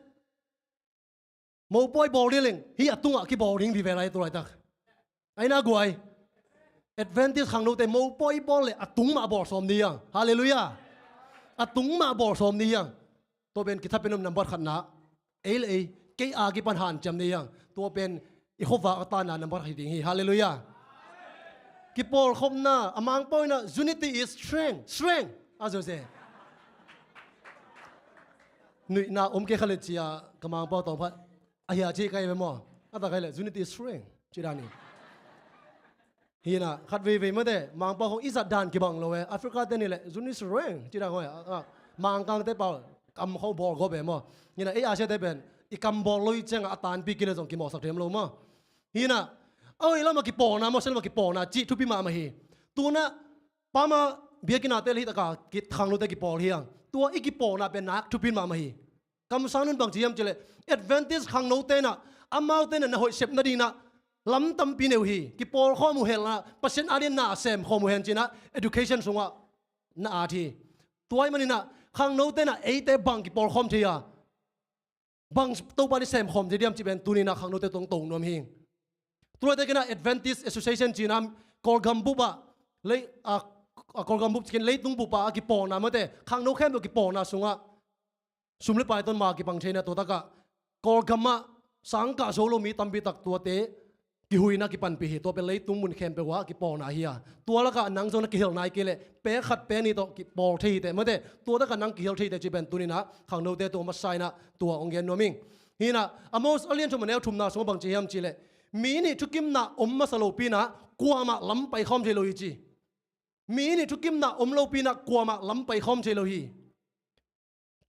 Mopawi bawl dih leng hih a tungah kibawl ding vive lai tu laitak. Aina guai. Adventist khangnote mopawi bawl le a tung mah bawl sawm dih hiang. Halleluiah. A tung mah bawl sawm dih hiang. Tua pen kithapen om nambat khatna. Ei le ei kei a kipan hanciam dih hiang. Tua pen i khuavak a tana nambat khat hi ding hi. Halleluiah. Kipawlkhopna a Mangpau inah unity is strength. Strength. A zose. Nuihna om kei kha le cia ka Mangpau tawng phat a hia ci kai ve maw? A ta kai le unity is strength ci dan hi. Hinah khat veivei mate Mangpau khong i zat dan kibang lo e. Africa te ni le unity is strength ci dan khong e. Mangkangte pau kam khong bawl gawp e maw? Hinah ei Asia te pen i kam bawl lo i ciangah a tanpi kile zong kimawhsak them lo maw? Hinah a hoih lamah kipawlna maw, a sia lamah kipawlna cih thupi mahmah hi. Tunah pama biakinnate le hih taka khangnote kipawl hiang. Tua i kipawlna pen nak thupin mahmah hi. Kamsang nun bang ci hiam cileh Adventist khangnote inah amaute inah na hoih sep nadinginah lam tampi nei uh hi. Kipawlkhawm uh henla Pasian adin na sem khawm uh hen cinah education sungah na at hi. Tua hi maninah khangnote inah eite bang kipawlkhawm thei a bang Topa ni semkhawm thei diam cih pen tuninah khangnote tong to nuam hi. Tulaite kinah Adventist Association cinah Kawlgam bupah lei a Kawlgam bup cikin leitung bupah a kipawlna mate khangno khempeuh kipawlna sungah sum le pai ton ma kipang theina tua takah Kawlgamah sangkah zo lo mi tampi tak tuate kihuina kipanpih hi. Tua pen leitung mun khempeuh ah kipawlna hi a tua lakah nang zong na kihel nai kei leh pek khat pek nih tawh kipawl thei hi teh mate tua takah nang kihel thei hi teh cih pen tuninah khangnote tua masa inah tua hong gen nuam ing. Hinah Amos a lian thum a neu thumna sungah bang ci hiam cihleh mi nih thukimna om masa lopi inah kuamah lam paikhawm thei lo hi ci. Mi nih thukimna om lopi inah kuamah lam paikhawm thei lo hi.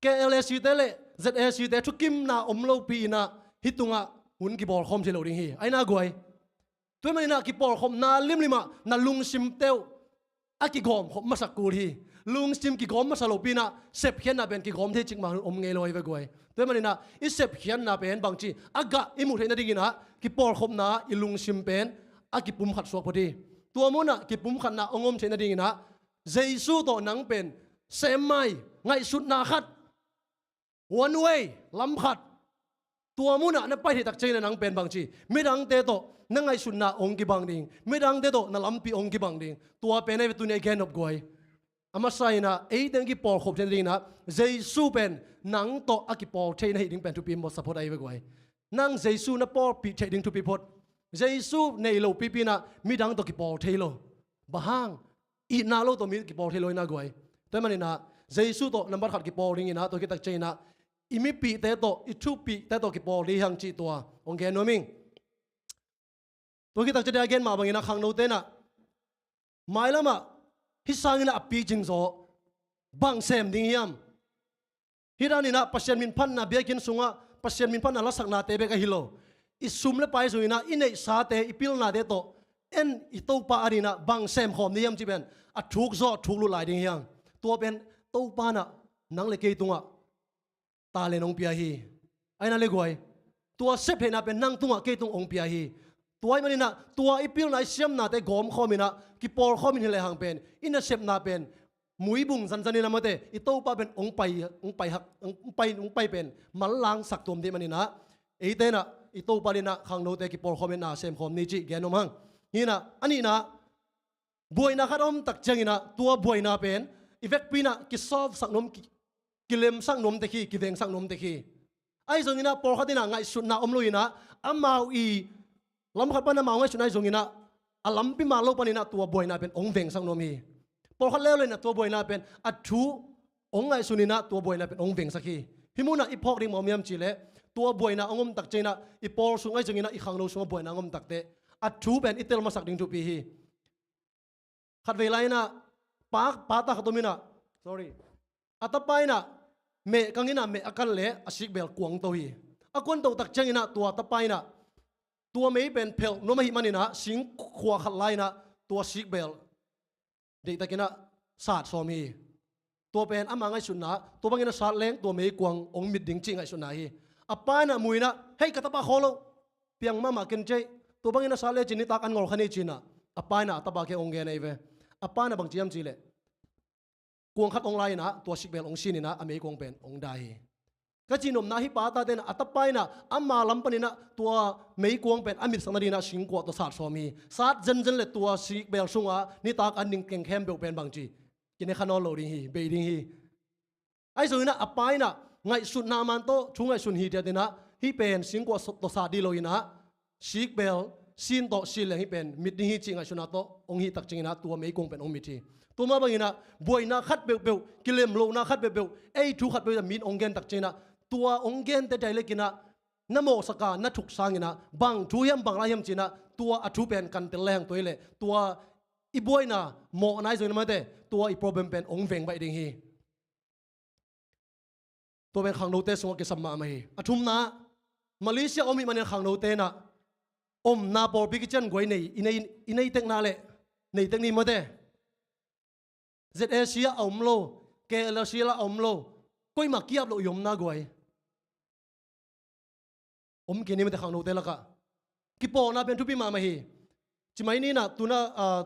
K L A C te le Z A C te thukimna om lopi inah hih tungah hun kibawlkhawm thei lo ding hi. Aina guai. Tua hi maninah kipawlkhopna limlimah na lungsim teuh a kigawmkhop masak kul hi. Lungsim kigawm masa lopi inah sepkhiatna pen kigawm thei cikmah hun om ngei lo hi ve guai. Tua hi maninah i sepkhiatna pen bangci a gah i muh theih nadinginah kipawlkhopna i lungsim pen a kipumkhat suak phot hi. Tua munah kipumkhatna hong om theih nadinginah Jesu tawh nang pen semmai ngaihsutna khat, one way, lam khat. Tua munah na pai theih takcianginah nang pen bangci midangte tawh na ngaihsutna hong kibang ding, midangte tawh na lampi hong kibang ding. Tua pen ahi ve tuni a gen nop guai. A masa inah eite hong kipawlkhop theih nadinginah Jesu pen nang tawh a kipawl thei na hih ding pen thupi mawhsa phot ahi ve guai. Nang Jesu na pawlpih theih ding thupi phot. Jesu nei lo pipi inah midang tawh kipawl thei lo. Bang hang itna lo tawh mi kipawl thei lo inah guai. Tua hi maninah Jesu tawh nambat khat kipawl dinginah tua khit takcianginah i mipihte tawh i thupihte tawh kipawl ding hiang cih tua hong gen nuam ing. Tua khit takcianginah a gen mah banginah khangnote inah mailamah hih sanginah a picing zaw bang sem ding hiam? Hih daninah Pasian minphatna biakinn sungah Pasian minphatna lasaknate bek ahi lo i sum le pai zonginah i neihsate i pilnate tawh en i Topa adingin ah bang semkhawm ni hiam cih pen a thuk zaw thuk lut lai ding hi hang. Tua pen Topa in ah nang le kei tungah talent hong pia hi. Ahi na le guai, tua septheihna pen nang tungah kei tung hong pia hi. Tua ahih manin ah tua i pilna i siamnate gawmkhawm in ah kipawlkhawm in hi lehang pen i nasepna pen muibung zanzan in ah mate i Topa pen hong pai, hong pai hak, hong pai, hong pai pen manlangsak tuam ding manin ah eite in ah i Topa adingin ah khangnote kipawlkhawm in ah semkhawm ni cih gen om hang. Hi in ah a nihna, buaina khat a om tak ciangin ah tua buaina pen i vekpi in ah kisolve sak nuam, ki, kilemsak nuam tek hi, kivengsak nuam tek hi. Ahi zongin ah pawlkhat in ah ngaihsutna om lo in ah amau i lam khat pan amau ngaihsutna ahi zongin ah a lampi maan lo panin ah tua buaina pen hong vengsak nuam hi. Pawlkhat leuleu in ah tua buaina pen a thu hong ngaihsun in ah tua buaina pen hong vengsak hi. Hih munah i phawk ding mawk hiam cih leh tua buaina hong om tak ciangin ah i pawl sung ahi zongin ah i khangno sungah buaina hong om tak teh a thu pen i tel masak ding thupi hi. Khatvei lai in ah pa, pa ta khat om in ah, sorry, a tapa in ah meh kang in ah meh a kan leh a sikbeel kuang to hi. A kuan to tak ciangin ah tua tapa in ah tua mei pen phelh nuam ahih manin ah singkhua khat lai in ah tua sikbeel deihtakin ah sat sawm hi. Tua pen ama ngaihsutna, tua bangin a sat leng tua meikuang hong mit ding cih ngaihsutna hi. A pa in ah mu in ah, "Hei, ka tapa khawl lo, piang mahmah ken cei, tua bangin a sat lecin nitak an ngol kha ni," ci in ah a pa in ah a tapa kiang hong gen ahi ve. A pa in ah bang ci hiam cih leh kuang khat hong lai in ah tua sikbeel hong sin in ah a meikuang pen hong dai hi. Ka cihnopna, hih pa tate in ah a tapa in ah ama lam panin ah tua meikuang pen a mitsak nadingin ah singkuang tawh sat sawm hi. Sat zenzen leh tua sikbeel sungah nitak an ding keng khempeuh pen bang ci, kine kha nawn lo ding hi, bei ding hi. Ahi zongin ah a pa in ah ngaihsutna man tawh thu ngaihsun hi ciat in ah hih pen singkuang tawh sat ding lo in ah sikbeel sin tawh sin leng hih pen mit ding hi cih ngaihsutna tawh hong hih tak ciangin ah tua meikuang pen hong mit hi. Tua mah bangin ah buaina khat peuhpeuh, kilemlohna khat peuhpeuh, ei thu khat peuhpeuh mi in hong gen tak ciangin ah tua hong gente direct in ah na mawhsak a na thuk sangin ah bang thu hiam, bang lai hiam ci in ah tua a thu pen kan tel lehang tua hi leh tua i buaina mawhna ahi zongin ah mate tua i problem pen hong veng baih ding hi. Tua pen khangnote sungah kisam mahmah hi. A thumna, Malaysia om hih manin khangnote in ah omna pawlpi kician guai nei, i nei, i nei tekna leh nei tek ni mate. Z A C ah a om lo, K L C ah a om lo, koimah ki-ap loh i omna guai om kei ni mate khangnote lakah. Kipawlna pen thupi mahmah hi. Ci mai ni in ah tu in ah, ah,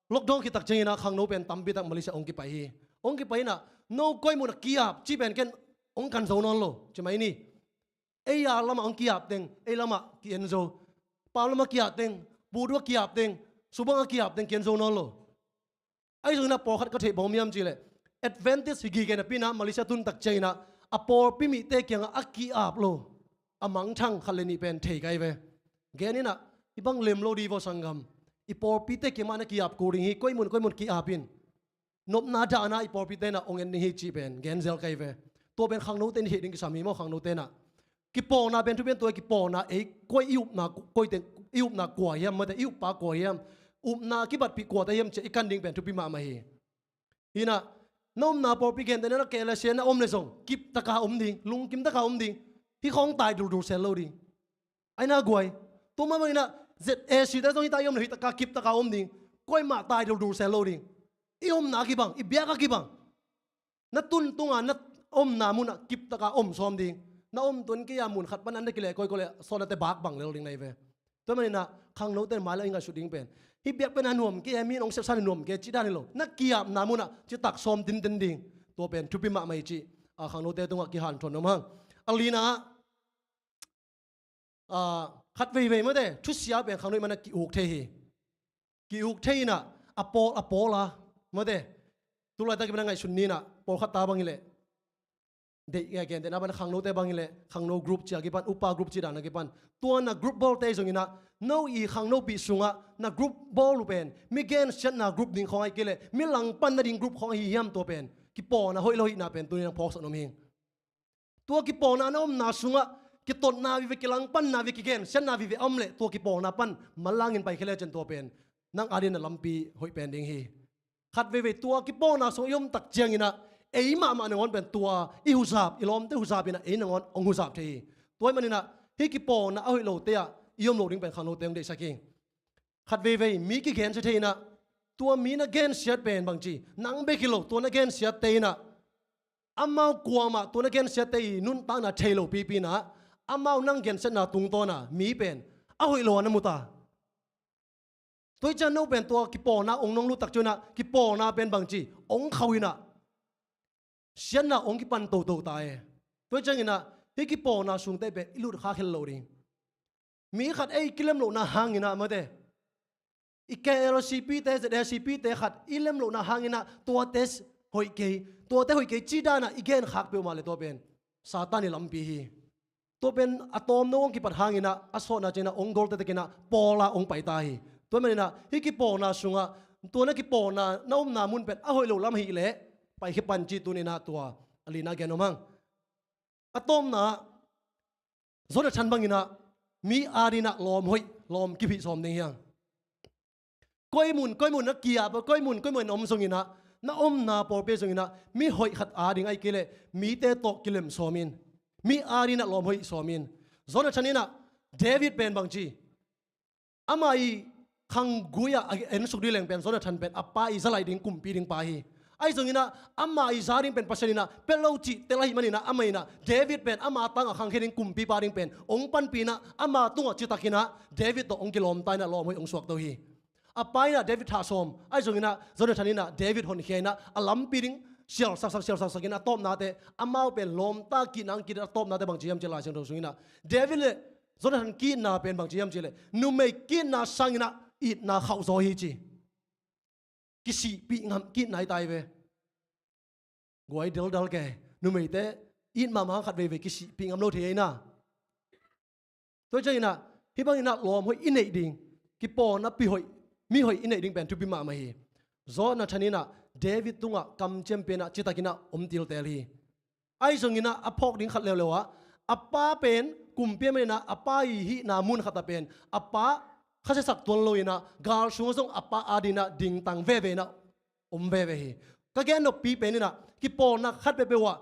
lockdown khit tak ciangin ah khangno pen tampi tak Malaysia hong kipai hi. Hong kipai in ah no koi mun ah ki-ap cih pen ken hong kan zo nawn lo. Ci mai ni. Ei a lamah hong ki-ap teng ei lamah ki-en zo. Pau lamah ki-ap teng, budu ah ki-ap teng, subang ah ki-ap teng ki-en zo nawn lo. Ahi zongin ah pawlkhat ka theih bang om hiam cih leh Adventist hi gige napi in ah Malaysia tun tak ciangin ah a pawlpi mite kiangah a ki-ap lo, a mangthang khat le nih pen thei ka hi ve. Gen in ah, "Hih bang lem lo ding hi vaw sanggam. I pawlpite kiangah na ki-ap kul ding hi, koi mun koi mun ki-ap in. Nopna dahna i pawlpite in ah hong en ding hi," cih pen gen zel ka hi ve. Tua pen khangnote in theih ding kisam hi maw, khangnote in ah. Kipawlna pen thupi in tua kipawlna ei koi i upna, koite i upna kua hiam, mate i uppa kua hiam, upna kibatpih kuate hiam ci-a i kan ding pen thupi mahmah hi. Hi in ah, na omna pawlpi gentehna in ah K L C na om leh zong kiptaka om ding, lungkimtaka om ding. Hih khawng tai duldul sel lo ding. Ahi na guai. Tua mah bangin ah Z A C te zong hih tak i om leh hih taka kiptaka om ding. Koimah tai duldul sel lo ding. I omna a kibang, i biak a kibang. Na tun tunga na omna munah kiptaka om sawm ding. Na om tun kei a mun khat pan an na kileh koikoi leh sawtnate bak bang lel ding na hi ve. Tua manin ah khangnote in mailam i ngaihsut ding pen, hih biak pen a nuam kei, mi in hong sepsan a nuam kei cih dan hi lo. Na ki-apna munah citak sawm tinten ding. Tua pen thupi mahmah hi cih a khangnote tungah kihanthawn nuam hang. A lina ah, ah, khat veivei mate, thusia pen khangno i manah ki-uk thei hi. Ki-uk thei in ah, a pawl a pawl a, mate, tulaitak i manah ngaihsun ni in ah, pawlkhatte bang hi leh, deih gentehna bang khangnote bang hi leh, khangno group ci-a kipan, upa group cih dan a kipan, tua na group bawlte zong in ah, no i khangnopih sungah na group bawl uh pen mi gensiatna group ding khawng ahi kei leh mi langpan nading group khawng ahi hiam, tua pen kipawlna hoih lo ahihna pen tuni-in hong phawksak nuam hi ing. Tua kipawlna na omna sungah kitotna vive, kilangpanna vive, kigensiatna vive a om leh tua kipawlna pan manlangin paikhia lecin tua pen nang adingin a lampi hoih pen ding hi. Khat veivei tua kipawlna sungah i om tak ciangin ah ei mahmah nangawn pen tua i huzap, i lawmte huzap in ah ei nangawn hong huzap thei hi. Tua ahih manin ah hih kipawlna a hoih lote ah i om loh ding pen khangnote hong deihsak hi. Khat veivei mi kigensia thei inah, tua mi na gensiat pen bangci, nang bek hi lo, tua na gensiatte inah, amau kuamah tua na gensiatte i nuntakna thei lo pipi inah, amau nang gensiatna tungtawna mi pen a hoih lo a na mu ta. Tua hi ciang no pen tua kipawlna ong nong lut tak cianginah, kipawlna pen bangci, ong khauh inah, siatna ong kipan toto ta e. Tua hi cianginah, hih kipawlna sungte pen i lut kha khel lo ding. Mi khat ei kilem lohna hanginah mate, i K L C P te, Z A C P te khat i lem lohna hanginah, tuate hoih kei, tuate hoih kei ci danah i genkhak peuhmah le tua pen Satan i lampi hi. Tua pen a tawmno hong kipat hanginah, a sawtna cianginah ong gol taktakinah pawla ong pai ta hi. Tua maninah hih kipawlna sungah, tua na kipawlna na omna mun pen a hoih lo lam hileh, paikhia pan ci tuninah tua a lina gen om hang. A tawpna, Jonathan banginah mi adinginah lawm hoih, lawm kip hih sawm ding hiang. Koi mun koi mun na kiap a, koi mun koi mun na om zonginah, na omna pawlpi zonginah mi hoih khat ading ahih kei leh mite tawh kilem sawm in, mi adinginah lawm hoih sawm in. Jonathan inah David pen bangci, ama i khanggui ah a ensuk ding leng pen Jonathan pen a pa i zalaih ding, kumpi ding pa hi. Ahi zonginah ama i za ding pen Pasian inah pia lo cih tel ahih maninah, ama inah David pen ama tangah khangkhia ding kumpipa ding pen ong panpih inah, ama tungah citakinah David tawh ong kilawmta inah lawm hoih ong suakto hi. A pa inah David thah sawm, ahi zonginah Jonathan inah David honkhia inah a lampi ding sialsaksak, sialsaksak inah a tawpnate, amau pen lawmta kihna ang kih a tawpnate bangci hiam cih Lai Siangtho sunginah David le Jonathan kihna pen bangci hiam cihleh, numei kihna sanginah itna khauhzaw hi ci. Kisihpih ngam kihna hi ta hi ve. Guai deldal ke, numeite it mahmah khat veivei kisihpih ngam lo thei hi na. Tua hi cianginah hih banginah lawm hoih i neih ding, kipawlna pi hoih, mi hoih i neih ding pen thupi mahmah hi. Jonathan inah David tungah kamciam pia inah citakinah om tiltel hi. Ahi zonginah a phawk ding khat leuleu ah, a pa pen kumpi a maninah a pa i hihna mun khatah pen a pa khasiasak tuan loinah gal sungah zong a pa adinginah dingtang veve inah om veve hi. Ka gen noppi pen inah kipawlna khat peuhpeuh ah,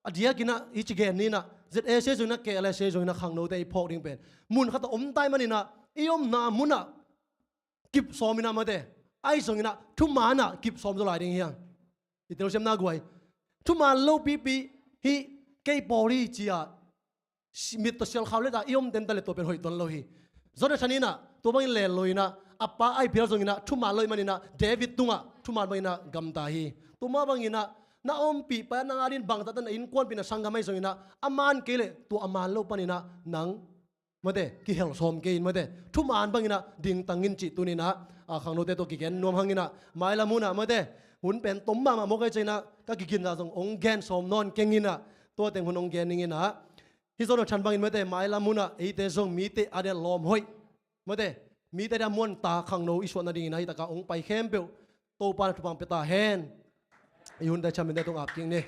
a diakinah hih ci gen ni inah, Z A C zonginah, K L S A zonginah khangnote i phawk ding pen mun khatah om ta ahih maninah i omna munah kip sawm inah mate, ahi zonginah thumaanah kip sawm zaw lai ding hiang. I telsiamna guai. Thumaan lo pipi hih kei pawl hi ci-a mit tawh sialkhau leta i om tenta le tua pen hoih tuan lo hi. Jonathan inah tua bangin len lo inah a pa ahi phial zonginah thumaan lo ahih maninah David tungah thumaan banginah gamta hi. Tua mah banginah na ompih pai a, nang adin bangtahtan na innkuanpih na sanggam ahi zonginah a maan kei leh tua a maan lo paninah nang mate, kihel sawm kei in mate, thumaan banginah dingtang in cih tuninah a khangnote tawh kigen nuam hanginah mailam hunah mate, hun pen tom mahmah mawk ahi cianginah ka kiginna zong ong gen sawm nawn kenginah tua teng hun ong gen ninginah hih Jonathan bangin mate, mailam hunah eite zong mite adinginah lawm hoih mate, mite adinginah muanta khangno i suah nadinginah hih takah ong pai khempeuh Topa na thupha pia ta hen. I hunte champion te tung ap kik ni.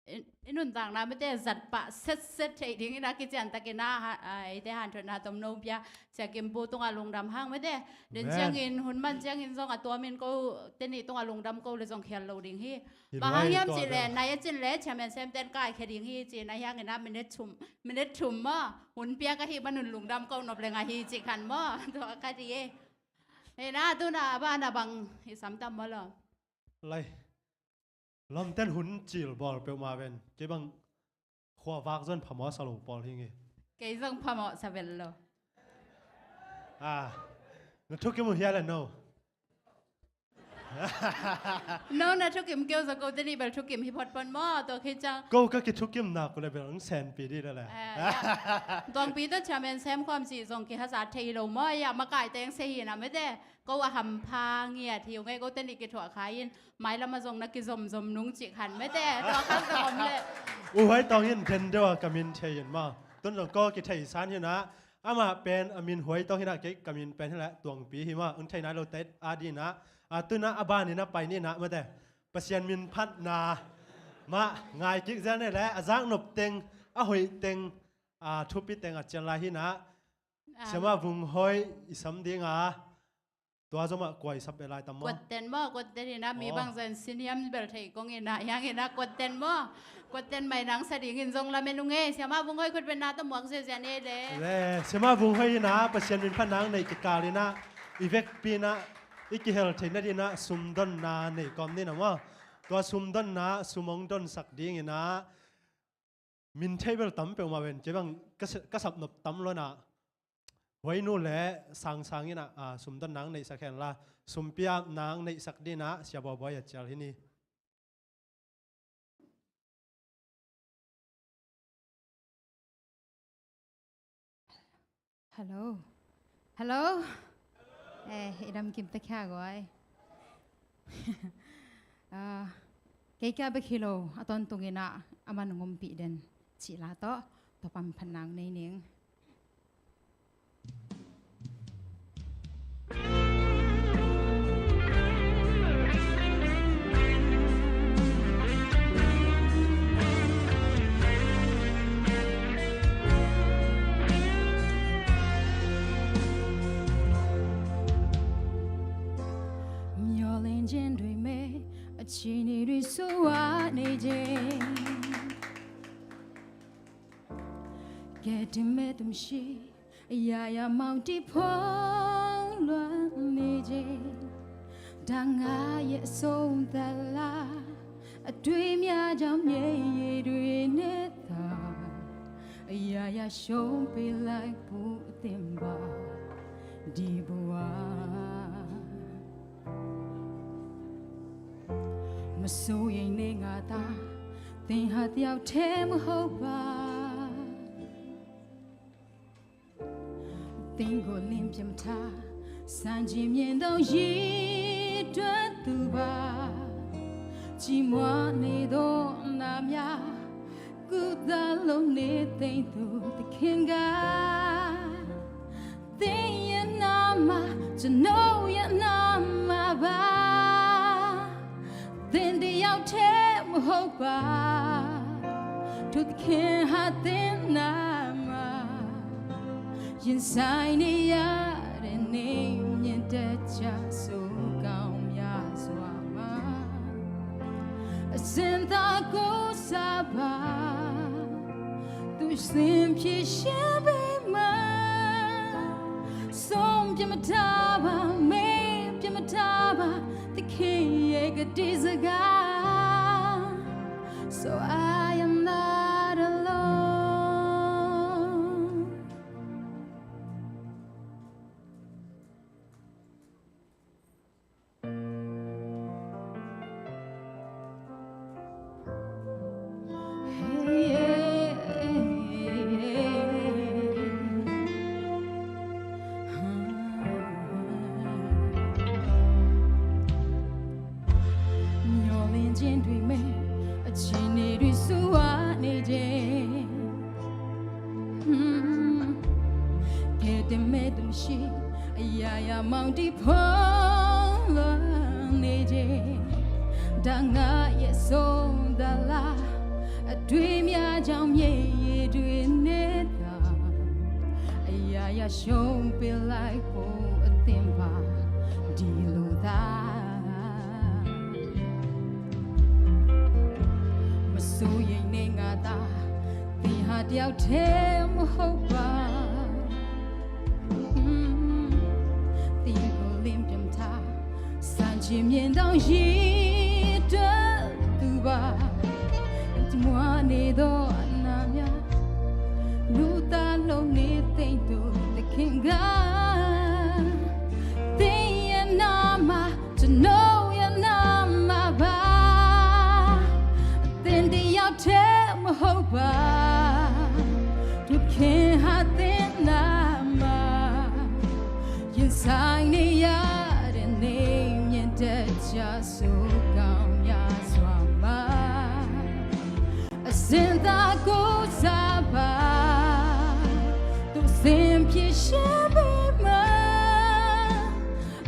I, i nuntakna mate zat pah setset theih dingin a kiciantakin a, ha, a, eite hanthotna tomno pia Sia Kim Pu tungah lungdam hang mate. Den ciangin hun man ciangin zong a tuamin ko teni tungah lungdam ko le zong khial lo ding hi. Bang hang hiam cih leh nai a cin le chairman Sem ten kaikhia ding hi ci, nai hiangin a minute thum, minute thum maw, hun piak ahih manun lungdam ko nop leng ahi cih khan maw. Tua ka ti e. Hei na, tuna a ban a bang i samtam maw lo. Lai. Lamten hun cil bawl peuhmah ven. Kei bang khuavak zon phamawh sa lo pawl hi nge. Kei zong phamawh sa vel lo. Ah, na thukim uh hial a no. No, na thukim keu zong ko teni bel thukim hi photphot maw, tua khi ciang. Ko ka kithukim nak uh le bel ang senpi dih le le. Ah, ya. Tuangpi tawh chairman Sem khawm cih zong kihasa thei lo maw, ya, makai teng se hi na mete. Ko a hampha ngiat hi uh nge, ko teni kithuah kha in. Mailam a zong na kizomzom nung cih khan mete, tua khan ka om le. U Huai Tawng in den deuh a ka min thei in maw. Tun zong ko kithei san hi na. Amah pen a min Huai Tawng hi na, kei ka min pen hi la Tuangpi hi maw. Ung thei nai lo te a di na. A tu na a ban hi na pai ni na mete. Pasian min phatna mah ngai kik zel ni le, a zak nop teng, a hoih teng, a thupi teng a cian lai hi na. Siama Vung Hoih i sam ding a. Tua zomah kuaisap beh lai tam maw? Kuaten maw, kuaten inah mi bangzah in sin hiam bel thei kong inah, hiang inah kuaten maw? Kuaten mai nang sa dingin zong lamen ung ei. Siamah Vung Hoi khut beng na tawh muak ziazia nei le. Le, Siamah Vung Hoi inah Pasian min phat nang neih kikal inah i vekpi inah i kihel theih nadinah sumdonna nei kawm ni na maw? Tua sumdonna sum hong donsak ding inah min thei bel tam peuhmah ven, kei bang ka sa-, ka sap nop tam lo inah. Huainu le Sangsang inah, a, sumdon nang neihsak hen la, sumpi ap nang neihsak dinah Sia Bawi a cial hi ni. Hello. Hello. Eh, i dam kim ta khia guai. Ah, kei kia bek hi lo, a tawntung inah a man ngompih den cih la tawh, tua pan phan nang nei ning. Myo len jen dui me, a chini dui suwa ne jen. Keti me tum shi, ya ya mau ti phong luan ne jen. Dang a ye song ta la, a dui mya jam ye ye dui ne ta. Ya ya shong pe lai pu tem ba di bua. Ma so ye ne nga ta, ting ha tiao te ma ho ba. သင်ကိုလင်းပြမထား စံချိန်မြင်တော့ရေတွက်သူပါ ကြီးမွားနေသောနာများ ကုသလို့နေသိမ့်သူသခင်က သင်ရဲ့နာမ ကျွန်တော်ရဲ့နာမပါ သင်တစ်ယောက်တည်းမဟုတ်ပါ ထိုသခင်ဟာသင်နာမ ရင်ဆိုင်နေရတဲ့နေ့မြင်တတ်ကြ ဆိုးကောင်းများစွာမှာ အစင်သာကိုစားပါ သူရှင်ဖြေရှင်းပေးမှာ ဆုံးပြမထားပါ မေ့ပြမထားပါ သခင်ရဲ့ကတိစကား So I am not alone. Myo len jen dui me, a chini dui suwa ne jen. ကယ်တင်မဲ့သူမရှိ အရာရာမောင်တီဖုံးလွှမ်းနေချိန် ဒါငါရဲ့ဆုံးသလား အတွေးများကြောင့် မြေရေတွေနဲ့သာ အရာရာရှုံးပေးလိုက်ဖို့ အသင့်ပါ ဒီလိုသာ မစိုးရိမ်နဲ့ငါသား သင်ဟာတယောက်တည်းမဟုတ်ပါ သင်ကိုလင်းပြမထား စံချိန်မြင်တောင်ရေတွက်သူပါ မွားနေသောအနာများ လူသားလုံးနေသိမ့်သူသခင်က သင်ရဲ့နာမ ကျွန်တော်ရဲ့နာမပါ သင်တစ်ယောက်တည်းမဟုတ်ပါ သူခင်ဟာသင်နာမ ရင်ဆိုင်နေရတဲ့နေ့မြင်တတ်ကြ ဆိုးကောင်းများစွာမှာ အစင်သာကိုစားပါ သူစင်ဖြေရှင်းပေးမှာ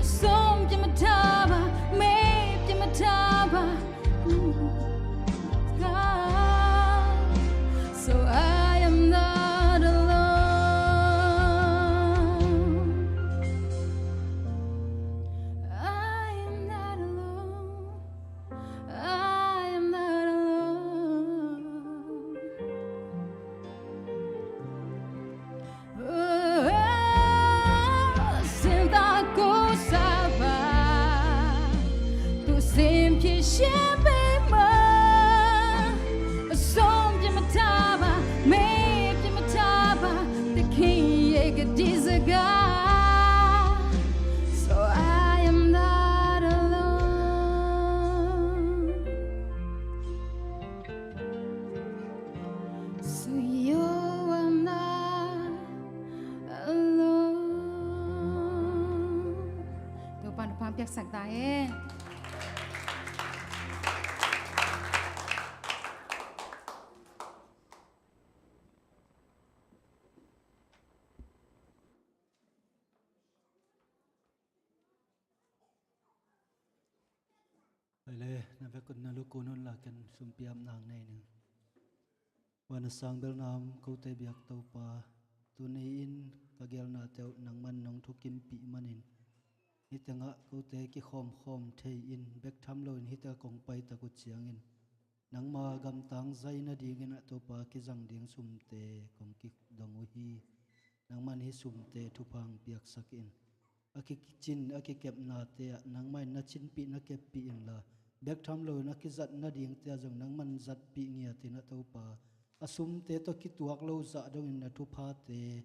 အဆုံးပြမထားပါ မေ့ပြမထားပါ God, so I am not alone. Shembe ma, som jema taba, me jema taba, the king ye gadizaga. So I am not alone. So you are not alone. Topa'n thupha piaksak ta hen. Ai le, na vekun na lukun un la, ken sumpi apna nei ning. Van a sang bel nam, kote biak Topa, tuni-in ka geelnate uh nangman nong thukimpih manin, hih tengah kote kikhawmkhawm thei-in, bek tham loin hih tengah kong paitak uh ciangin, nangma gamtang zai nadingin ah Topa kizang ding sumte kong kidong uh hi. Nangman hih sumte thupha hong piaksak in. A kicin, a kikepnate ah nangmah in na cinpih, na keppih inla, bek tham loin a kizat nadingte ah zong nangman zatpih ngiat in ah Topa, a sumte tawh kituak lo zah dongin na thuphate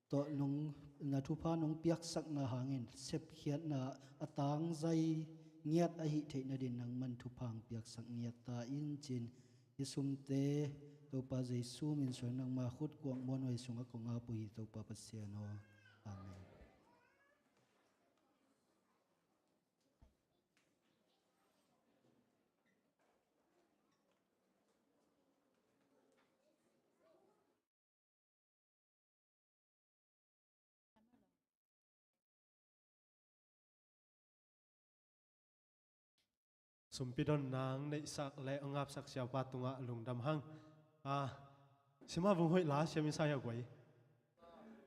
tawh nong, na thupha nong piaksakna hangin sepkhiatna a tangzai ngiat ahih theih nadin nangman thupha hong piaksak ngiat ta in ci-in, hih sumte Topa Jesu min suang nangma khut kuak muanhuai sungah kong ap uh hi, Topa Pasian aw. Amen. Sumpi don nang neihsak le a ngapsak siapa tungah lungdam hang. A, sima vung hoih la siam i sa hia guai.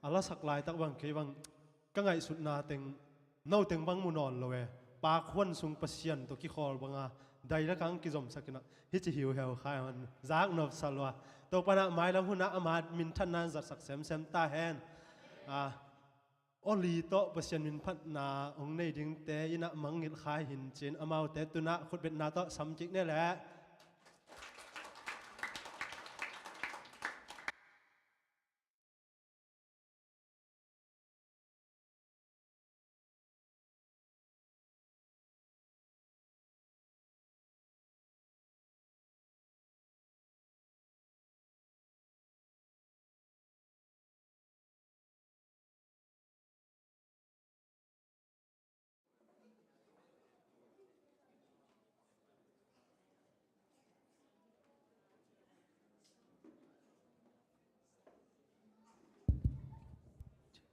A lasak laitak bang kei bang ka ngaihsutna teng, no teng bang mu nawn lo e. Pakhuan sung Pasian tawh kikhawl banga daidakang kizomsak inah hici hiuheu khai hon zak nopsa lua. Topa nah mailam hunah ama minthanna zatsak semsem ta hen. A, Oli tawh Pasian minphatna hong nei dingte inah mangngilh khai hin cin, amaute tunah khutbetna tawh samkik ne leh.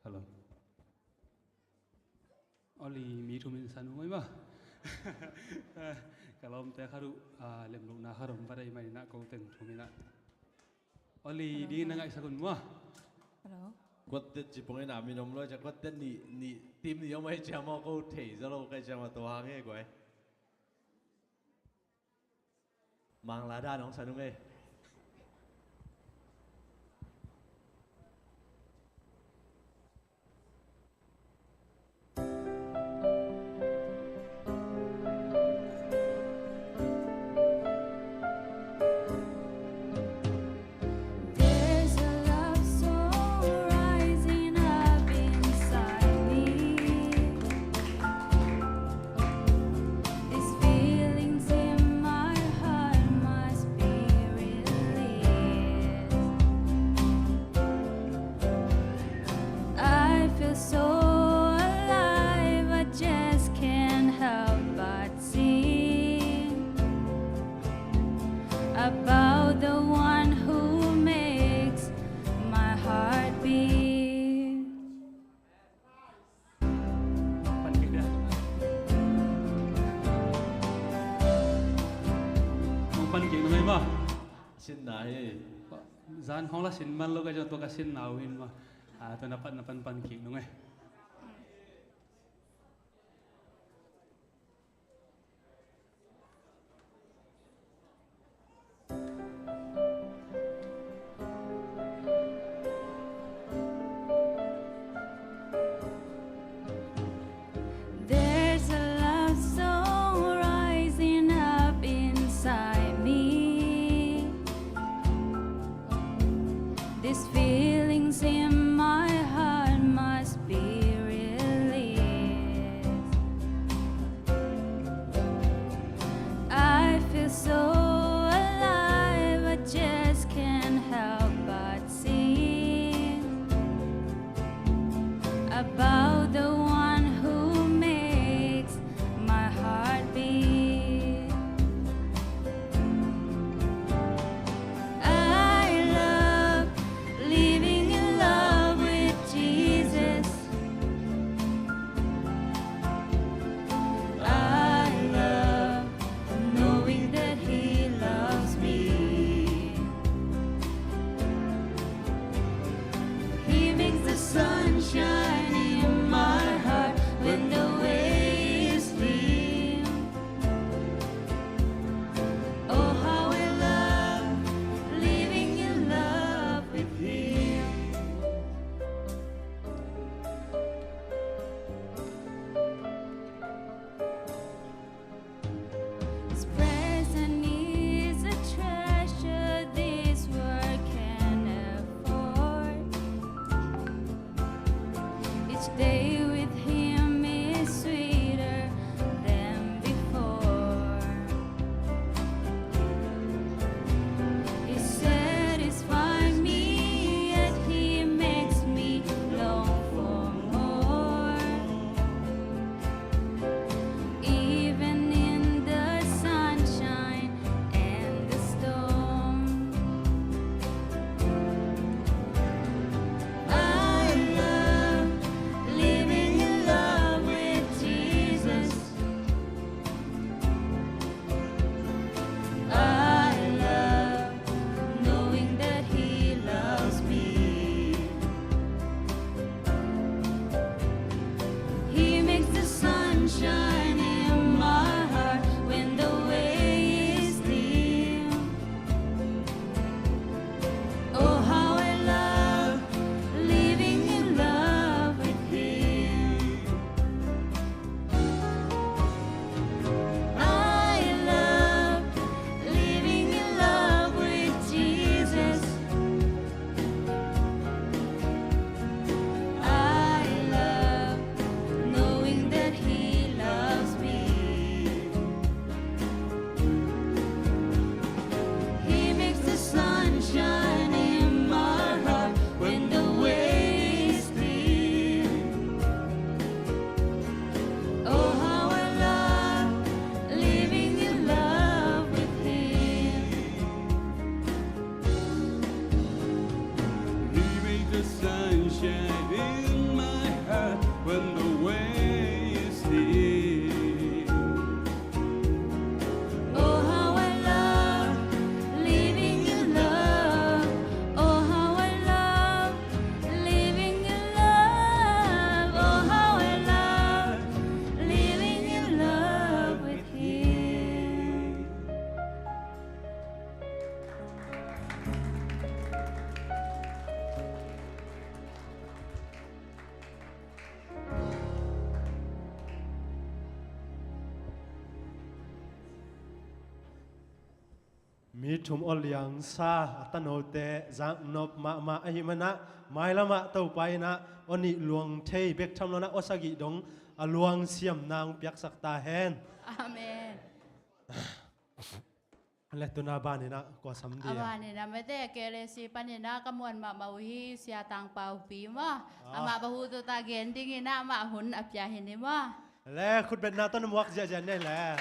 Hello. Oli mi thum in sa nung oi ma. Ka lawmte khat uh, ah, lemlohna khat om va dai mai na ko teng thum inah. Oli ding na ngaihsak un mua. Hello. Quartet ci pong inah mi nom lo cia quartet ni, ni team ni om ai cia maw ko thei za lo kai cia maw tua hang e guai. Mangla dan hong sa nung e. There's a love song rising up inside me. These feelings in my heart must be released. I feel so alive, I just can't help but sing about the one who makes my heart beat. Pan kik dia. Hong pan kik nung ei maw. Sinna hi. Zan hong la sin man lo ka zong tua ka sinna uh hin maw. Ah, tua na pan, na pan pan kik nung ei. There's a love song rising Mi thum aw liangsa a tanote zaknop mahmah ahih manah mailamah Topa innah aw nih luang thei bek tham loinah aw sagih dong a luang siam nang piaksak ta hen. Amen. Le tuna baninah kua sam dia? A baninah mate K L A C paninah ka muan mahmah uh hi, Sia Tangpau Pi maw. Ah. Amah bahu tuta gen dinginah amah hun a pia hi ni maw. Le khutbetna tawh na muak ziahziah nei le.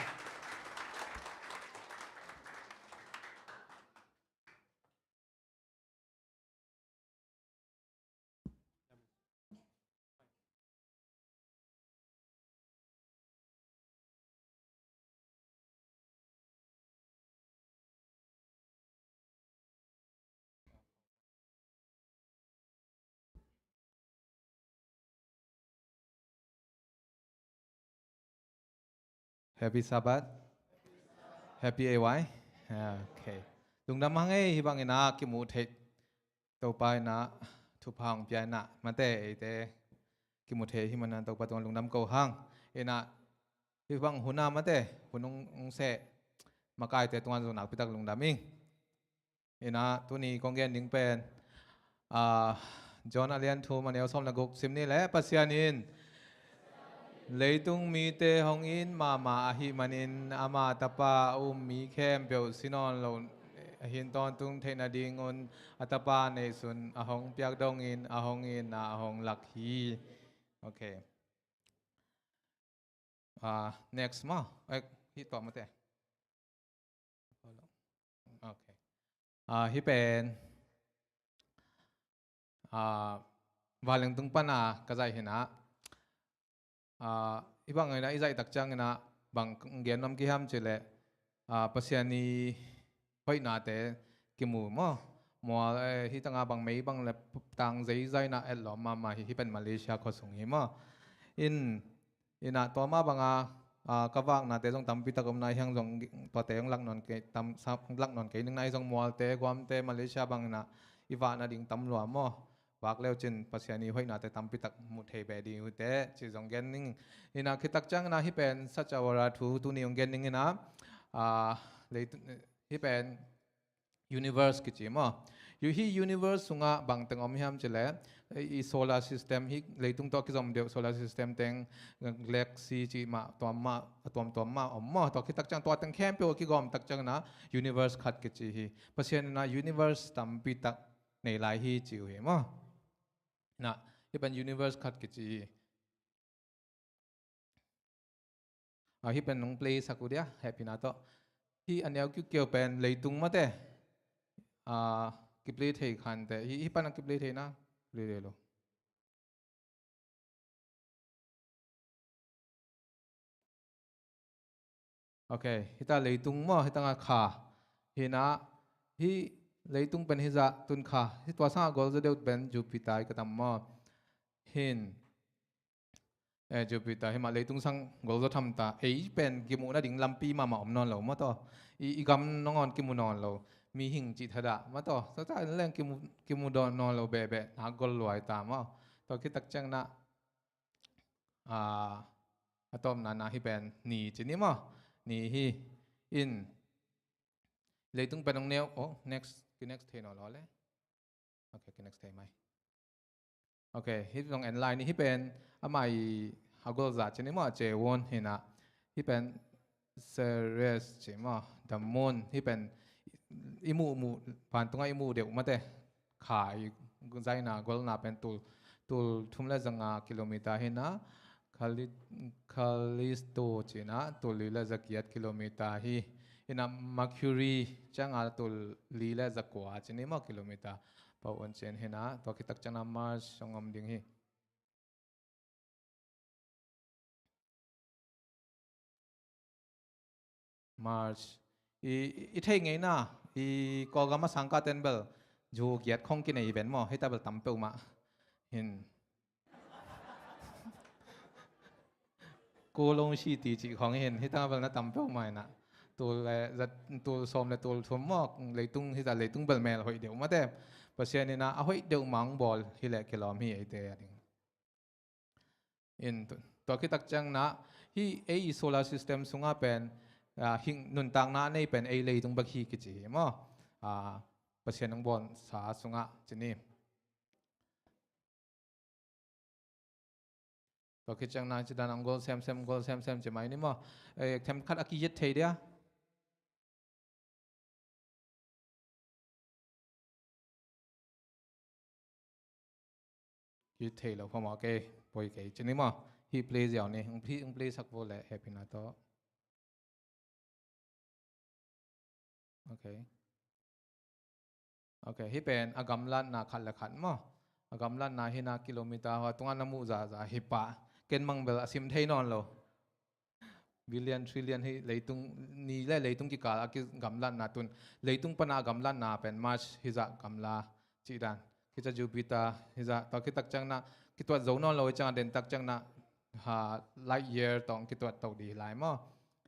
Happy Sabbath. Happy A Y. Okay. Lungdam hang ei, hih bangin a kimuh theih Topa innah thupha hong pia innah mate eite kimu thei hi manah Topa tungah lungdam ko hang. Innah hih bang hun a mate hun hong, hong seh makaite tungah zong nakpitak lungdam ing. Innah tuni kong gen ding pen, ah, John a lian thum a neu sawm le guk sim ni le. Pasian in leitung mite hong it mahmah ahih manin ama tapa a um mi khempeuh si nawn lo ahi in tawntung theih nadingun a tapa neihsun a hong piak dongin a hong itna a hong lak hi. Okay. Ah, next maw. Eh, hih tuah mate. Okay. Ah, hih pen, ah, vanleng tung pana ka zaih hinah, ah, hih bang hinah i zaih tak cianginah bang gen nuam ki hiam cih leh, ah, Pasian i hoihnate kimu maw. Mual, eh, hih tanga bang mei bang le tang zeizai na etlawm mahmah hi, hih pen Malaysia khuasung hi maw. In, innah tua mah banga, ah, ka vaknate zong tampitak om na hiang zong tuate zong lak nawn kei, tam, sa, lak nawn kei ning na hi zong mualte, guamte, Malaysia bang innah i vak nading tam lua maw. Vak leu cin Pasian i hoihnate tampitak mu thei be ding uh teh, ci zong gen ning. Innah khitak cianginah hih pen Sachawara thu tuni hong gen ning innah, ah, lei, hih pen universe kici maw. Yu, hih universe sungah bangteng om hiam cih leh, i solar system, hih leitung tawh kizom deuh solar system teng, galaxy cih mah, tuam mah, a tuamtuam mah om maw. Tua khitak ciang tua teng khempeuh a kigawm tak cianginah universe khat kici hi. Pasian innah universe tampitak nei lai hi ci uh hi maw. Innah hih pen universe khat kici hi. Ah, hih pen nong play sak uh dia, hehpihna tawh. Hih a neu kiukiau pen leitung mate. Ah, kiplay thei khan teh. Hih, hih pan a kiplay thei na. Play thei lo. Ok, hita leitung maw, hitanga kha. Hinah, hih leitung pen hizah tun kha. Hih tua sangah gol zaw deuh pen Jupiter i ka tam maw. Hin, eh, Jupiter, himah leitung sang gol zaw tham ta. Ei pen kimuh nading lampi mahmah om nawn lo maw taw. I, i gam nangawn kimu nawn lo. Mihing cih thadah maw taw. Sawta in leng kimu, kimu dawn nawn lo behbeh. Nak gol luai ta maw. Tua khitak cianginah, ah, a tawpna na hih pen ni ci ni maw. Ni hi in leitung pen hong neu, oh, next, ki next thei nawn lo le. Ok, ki next thei mai. Ok, hih zong en lai ni hih pen amah i a gol zah ci ni maw, a cewon hinah. Hih pen Ceres ci maw, the moon, hih pen i muhmuh, vantungah i muh deuh mate. Kha i zaina golna pen tul, tul thum le zanga kilometer hinah, Kali-, Callisto cinah tul li le zagiat kilometer hi. Hinah Mercury cianga tul li le zakua cini maw kilometer. Pau un cin hinah, tua khitak cianginah Mars hong om ding hi. Mars. I, i, i thei ngeina, i Kawlgam a sangkah ten bel, zu giat khong kinei ven maw, hita bel tam peuhmah. Hin. Kowloon City cih khong hin, hita bel na tam peuhmah hinah. Tul, eh, zat, tul sawm le tul thum maw, leitung, hita leitung bel mel hoih deuh mate. Pasian innah, a hoih deuh mang bawl, hileh kilawm hi eite a ding. In tu-, tua khitak cianginah, hih ei i solar system sungah pen, ah, hing nuntakna a nei pen ei leitung bek hi kici hi maw? Ah, Pasian hong bawl sa sungah ci ni. Tua khit ciang na ci dan ang gol semsem, gol semsem ci mai ni maw? Eh, themkhat a ki-it thei dia? Ki-it thei lo phamawh kei, poi kei ci ni maw? Hih play ziau ni, hong play, hong play sak vo le hehpihna tawh. Ok. Ok, hih pen a gamlatna khat le khat maw? A gamlatna hi na kilometer hua tungah na muh zaza hi pah. Ken mang bel a sim thei nawn lo. Billion, trillion hi leitung ni le leitung kikal a kigamlatna tun. Leitung pana a gamlatna pen March hi zah gamla cih dan. Kica Jupiter hi zah, tua khit tak ciang na kituat zo nawn lo hi ciang a den tak ciang na, ha, light year tawh kituat to dih lai maw?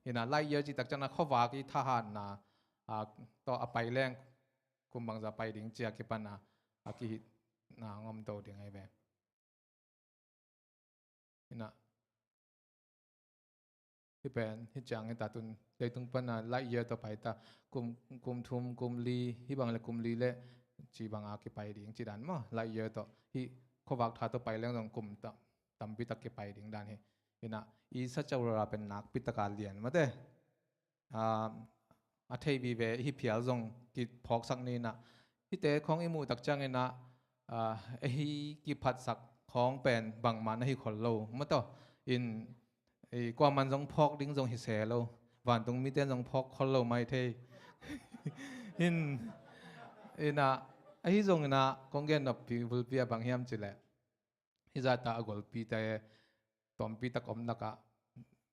Hi na light year cih tak ciang na khuavak i thahatna, ah, tawh a pai leng kum bangza pai ding cia kipan a, a kihihna ngom to ding ahi ve. Hi na. Hih pen, hih ciang hih ta tun, leitung pana light year tawh pai ta, kum, kum thum, kum li, hih bang le kum li le, ci banga kipai ding, ci dan maw, light year tawh, hih khuavak tha tawh pai leng zong kum tam, tampi tak kipai ding dan hi. Hi na, i sa cau rara pen nakpi taka lian, mate. Ah, a thei vive, hih phial zong kiphawksak ni na, hihte khawng i muh tak ciang hi na, ah, ehi kiphatsak khawng pen bangmah na hi khol lo. Mataw, in, i, kuaman zong phawk ding zong hi se lo. Vantung mite zong phawk khol lo mai thei. In, in a, ahi zong in a, kong gen nop pi, vulpi a bang hiam ci leh. Hih zah ta a golpi te, tawmpi tak om lakah,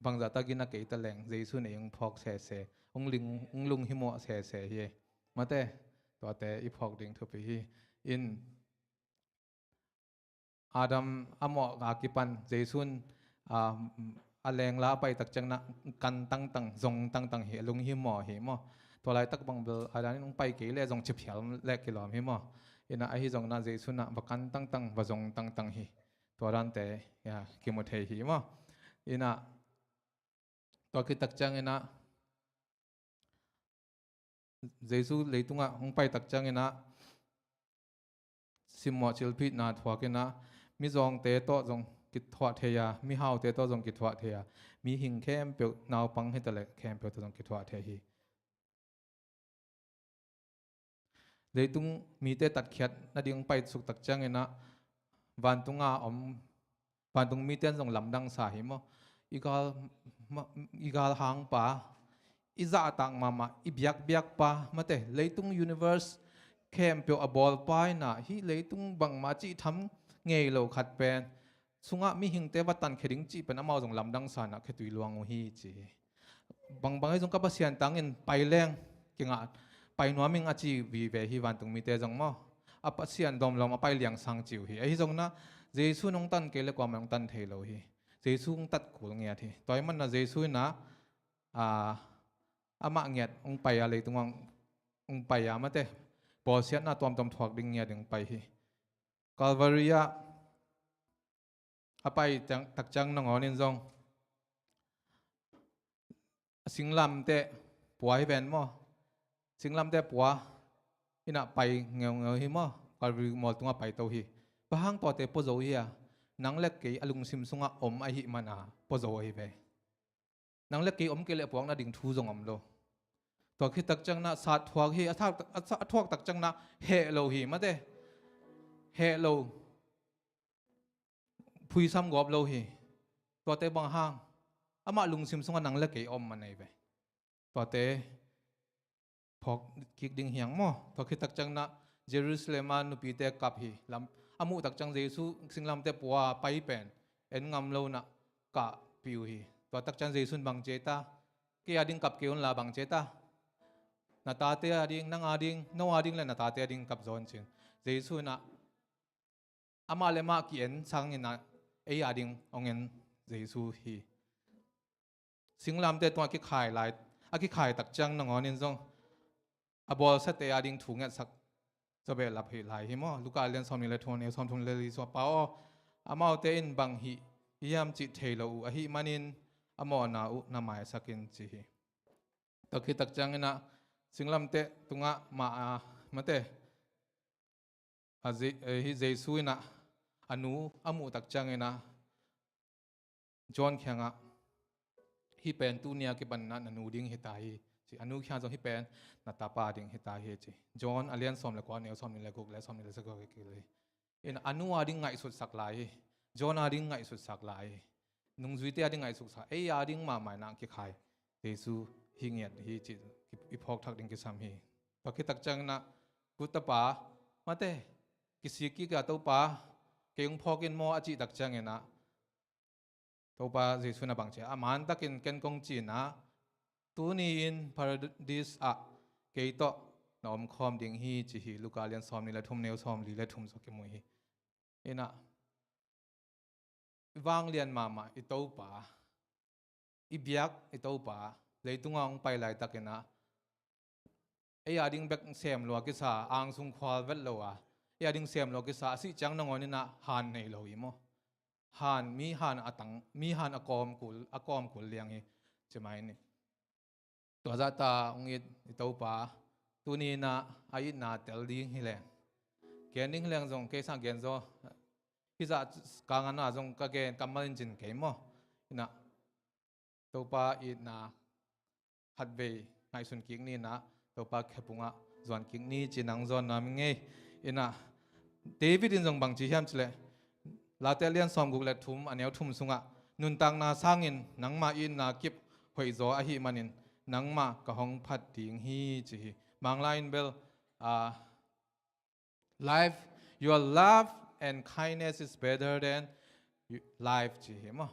bangzah ta gina kei ta leng, Jesu in ei hong phawk sese, hong ling, hong lunghimawh sese hi. Mate, tuate i phawk ding thupi hi. In, Adam a mawh a kipan, Jesu in, ah, a lengla a pai tak ciang na kan tangtang, zong tangtang hi, a lunghimawh hi maw? Tua laitak bang bel Adam in hong pai kei le zong ci phial le kilawm hi maw? Ina ahi zong na Jesu na va kan tangtang, va zong tangtang hi. Tua dante, ya, kimu thei hi maw? Ina, tua khit tak ciang ina, Jesu leitungah hong pai tak ciang ina, simmawh cilphihna thuak ina, mizawngte tawh zong kithuah thei a, mihaute tawh zong kithuah thei a, mihing khempeuh, naupang hi ta leh khempeuh tawh zong kithuah thei hi. Leitung mite tatkhiat nading pai suk tak ciang ina, vantunga om, vantung mite in zong lamdang sa hi maw? I gal, ma, i gal hangpa, i zahtak mahmah, i biakbiakpa, mate, leitung universe khempeuh a bawlpa ina, hih leitung bangmah cih tham ngei lo khat pen, sungah mihingte va tankhia ding cih pen amau zong lamdang sa ina, khitui luang uh hi ci hi. Bangbang hi zong ka Pasian tangin pai leng, kingah pai nuam ing a ci vive hi vantung mite zong maw? A Pasian dawm lawm a pai liang sang ci uh hi. Ahi zong na, Jesu in hong tan kei le kuamah hong tan thei lo hi. Jesu hong tat kul ngiat hi. Tua hi man na Jesu ina, ah, amah ngiat hong pai a, leitungah hong pai a, mate, bawlsiatna tuamtuam thuak ding ngiat ding hong pai hi. Calvary ah a pai ciang, tak ciang nangawn in zong, a singlamteh pua hi ven maw? Singlamteh pua ina pai ngeungeu hi maw? Calvary mual tungah pai to hi. Bang hang tuate pua zo hi a? Nang le kei a lungsim sungah om ahih man a pua zo ahi ve. Nang le kei om kei leh puak nading thu zong om lo. Tua khit tak ciang na sat thuak hi, a thuak, a thuak tak ciang na heh lo hi, mate. Heh lo. Phuisam gawp lo hi. Tuate bang hang, amah lungsim sungah nang le kei om man ahi ve. Tuate phawk kik ding hi hang maw? Tua khit tak ciang na Jerusalem a nupite kap hi. Lam, a muh tak ciang Jesu singlamteh pua pai pen en ngam lo na kahpih uh hi. Tua tak ciang Jesu in bang ci ta? Kei a ding kap kei un la, bang ci ta? Na tate a ding, nang a ding, no a ding le na tate a ding kap zaw un ci. Jesu ina amah le mah ki-en sangin a, ei a ding hong en Jesu hi. Singlamteh tungah kikhai lai, a kikhai tak ciang nangawn in zong a bawlsiate a ding thu ngetsak zaw behlap hi lai hi maw? Luka lian sawmnih le thum, neu sawmthum le li sua pa aw, amaute in bang hih hiam cih thei lo uh ahih manin a mawhna uh na maisak in ci hi. Tua khit tak ciangin ah, singlamteh tungah mah, ah, mate, a Je-, eh, hih Jesu in ah a nu a muh tak ciangin ah, John kiangah, "Hih pen tuni a kipan in ah na nu ding hi ta hi," ci. A nu kiang zong, "Hih pen na tapa ding hi ta hi," ci. John a lian sawm le kua, neu sawmnih le guk le sawmnih le sagih kikil hi. In a nu a ding ngaihsutsak lai hi. John a ding ngaihsutsak lai hi. Nungzuite a ding ngaihsutsak, ei a ding mahmah in ah kikhai Jesu hi ngiat hi cih i phawk thak ding kisam hi. Tua khit tak ciangin ah, "Kut tapa, mate, kisik kik a Topa, kei hong phawk in maw?" a cih tak ciangin ah, Topa Jesu in ah bang ci a, "A man takin ken kong ci in ah, tuni in Paradis ah kei tawh na omkhawm ding hi," ci hi. Luka lian sawmnih le thum, neu sawmli le thum sawk kimu hi. In ah, i vanglian mahmah i Topa, i biak i Topa, leitungah hong pai laitakin ah, ei a ding bek sem lua kisa, angsung khual vet lo a, ei a ding sem lua kisa, a sih ciang nangawn in ah han nei lo hi maw? Han, mi han a tang, mi han a kawm kul, a kawm kul liang hi, ci mai ni. Tua zahta hong it i Topa, tuni in ah a itna tel ding hi leng, gen ding hi leng zong kei sang gen zaw, hih zah kang a na zong ka gen kammal in cin kei maw? In ah, Topa itna khatvei ngaihsun kik ni in ah, Topa khe pungah zuan kik ni ci, nang zawn na mi ngei. In ah, David in zong bang ci hiam cih leh, Late lian sawmguk le thum, a neu thum sungah, "Nuntakna sangin nangmah itna kip hoihzaw ahih manin nangmah ka hong phat ding hi," ci hi. Manglai in bel, ah, "Life, your love and kindness is better than life," ci hi maw?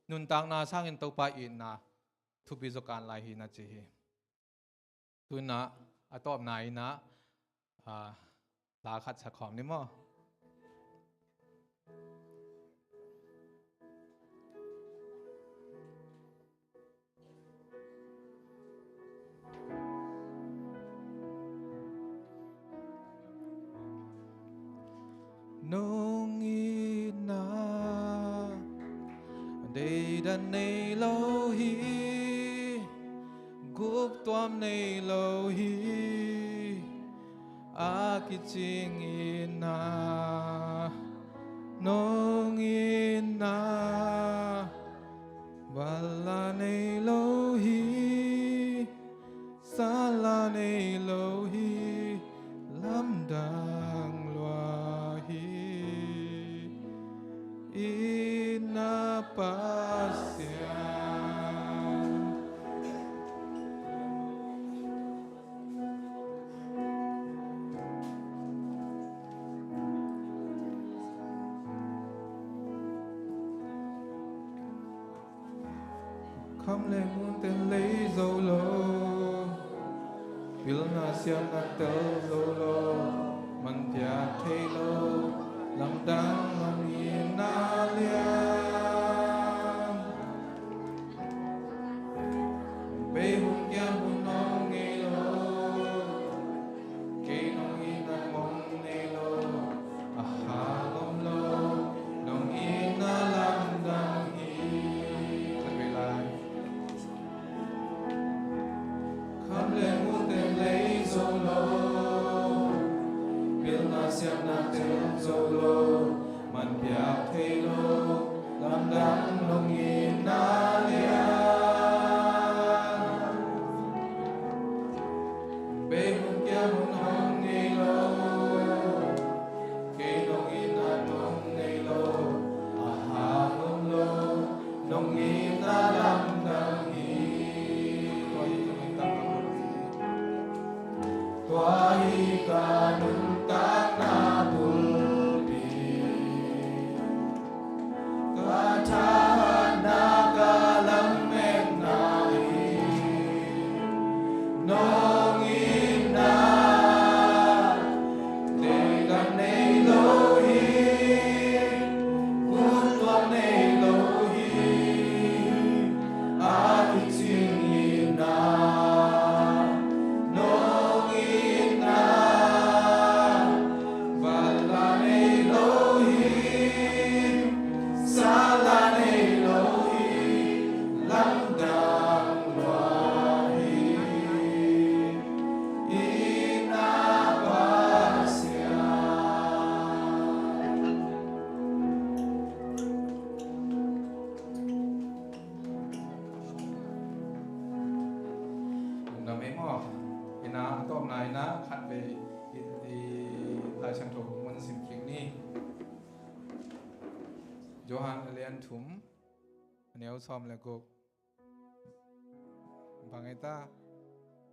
Nuntakna sangin Topa itna thupi zaw kan lai hi na ci hi. Tu in ah, a tawpna in ah, ah, la khat sak khawm ni maw? Nong itna deidan nei lo hi, guptuam nei lo hi, a kicing itna, nong itna, bala nei lo hi, sala nei lo hi, lamdang lua hi, itna Pasian. Kham le ngun ten lei zo lo, pilna siamna tel zo lo, man piak thei lo, lamdang lam itna lian. Bei hun kiam hun hong ngei lo, kei nong itna mong nei lo, a hang om lo, nong itna lamdang hi. Khat vei lai. Kham le ngun ten lei zo lo, pilna siamna tel zo lo, man piak thei lo, lamdang nong itna lian. Bei hun kiam hun hong ngei lo, kei nong itna nong nei lo, a hang om lo, nong itna lamdang hi. Tua hi ka nuntakna bulpi, tua hi ka nuntakna bulpi, ka thahatna, ka lametna hi. Nong itna, teikan nei lo hi, kuttuam nei lo hi, a kicing itna, nong itna, Ina a tawpna ina khatvei i, i Lai Siangtho mun sim kik ni. Johan a lian thum, a neu sawm le guk. Bang hita,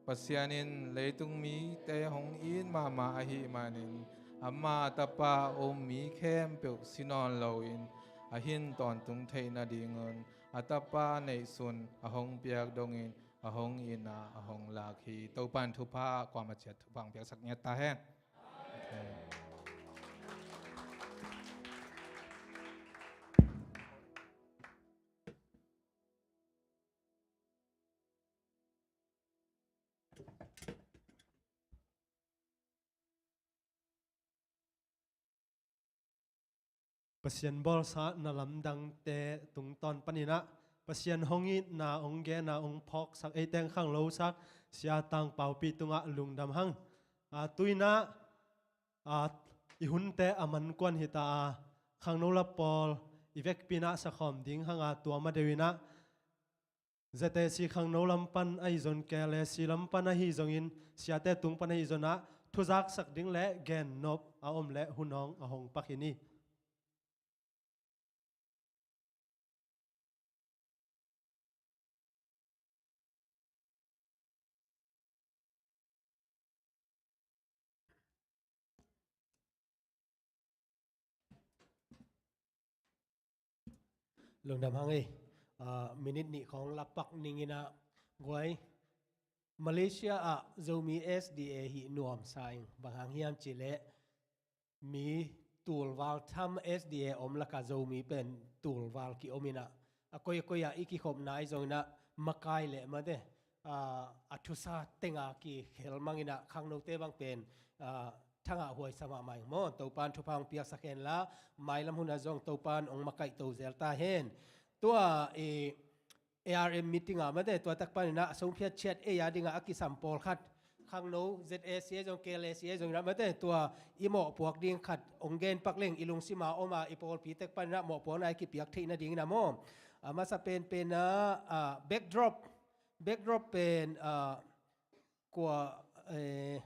Pasian in leitung mite hong it mahmah ahih manin, ama a Tapa a um mi khempeuh si nawn loin, a hin tawntung theih nadingun a Tapa neihsun a hong piak dongin a hong itna a hong lak hi. Topan thupha, kuamah ciat thupha hong piaksak ngiat ta hen. Pasian bawlsa na lamdangte tungtawn paninah Pasian hong itna hong genna hong phawksak, eiteng khanglosak Sia Tang Paupi tungah lungdam hang. A, tuinah, a, i hunte a mankuan hita a, khangno lap pawl i vekpinah sakhawm ding hanga tua ma deuhinah Z A C khangno lam pan ahi zon, K L A C lam pan ahi zongin, siate tung pan ahi zonah thuzaksak ding le gennop a om le hunawng a hong pak hi ni. Lungdam hang ei. Ah, minit nih khawng lapak ninginah guai. Malaysia ah Zomi S D A hih nuamsa ing, bang hang hiam cihleh mi tulval tham S D A om lakah Zomi pen tulval ki-om inah, a koi a koi ah i kikhopna ahi zonginah makai leh mate, ah, a thusa tenga kikhel manginah khangnote bang pen, ah, thangah huaisa mahmah ing maw. Topan thupha hong piaksak henla, mailam hunah zong Topan hong makaihto zel ta hen. Tua i A R M meeting ah mate, tua tak paninah a songphiat chiat ei a dingah a kisam pawlkhat, khangno Z A C a zong, K L A C a zong inah mate, tua i mawhpuak ding khat hong genpak leng, i lungsima om a, i pawlpi tak paninah mawhpuakna i kipiak theih nadinginah maw. A masa penpenah, ah, backdrop, backdrop pen, ah, kua, eh,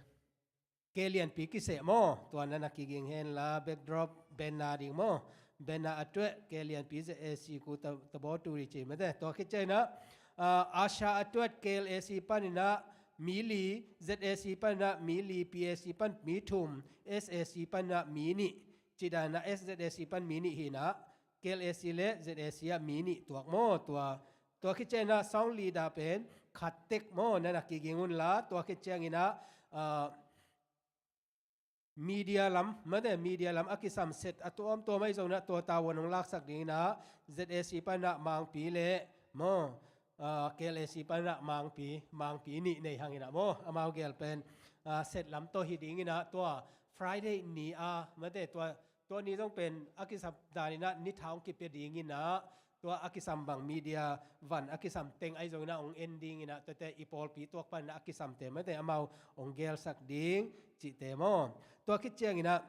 K Lianpi kiseh maw, tua na na kiging henla, backdrop banner ding maw. Banner a tueh, K Lianpi Z A C ku ta, ta baw tu ri ci mate. Tua khit cianginah, ah, Asha a tuat K L A C paninah mi li, Z A C paninah mi li, P A C pan mi thum, S A C paninah mi nih. Ci danah S Z A C pan mi nih hinah, K L A C le Z A C ah mi nih tuak maw. Tua, tua khit cianginah sound leader pen khat tek maw, na na kiging unla, tua khit cianginah, ah, media lam, mate, media lam a kisam set a tuamtuam ahi zonginah tua tavuan hong laksak dinginah Z A C paninah Mangpi le maw, ah, K L A C paninah Mangpi, Mangpi nih nei hanginah maw, amau gel pen, ah, set lam tawh hi dinginah tua Friday ni a, mate, tua, tua ni zong pen a kisam daninah ni tha hong kipia dinginah, tua a kisam bang media van a kisam teng ahi zonginah hong en dinginah, tuate i pawlpi tuak paninah a kisamte mate amau hong gelsak ding cihte maw. Tua khit cianginah,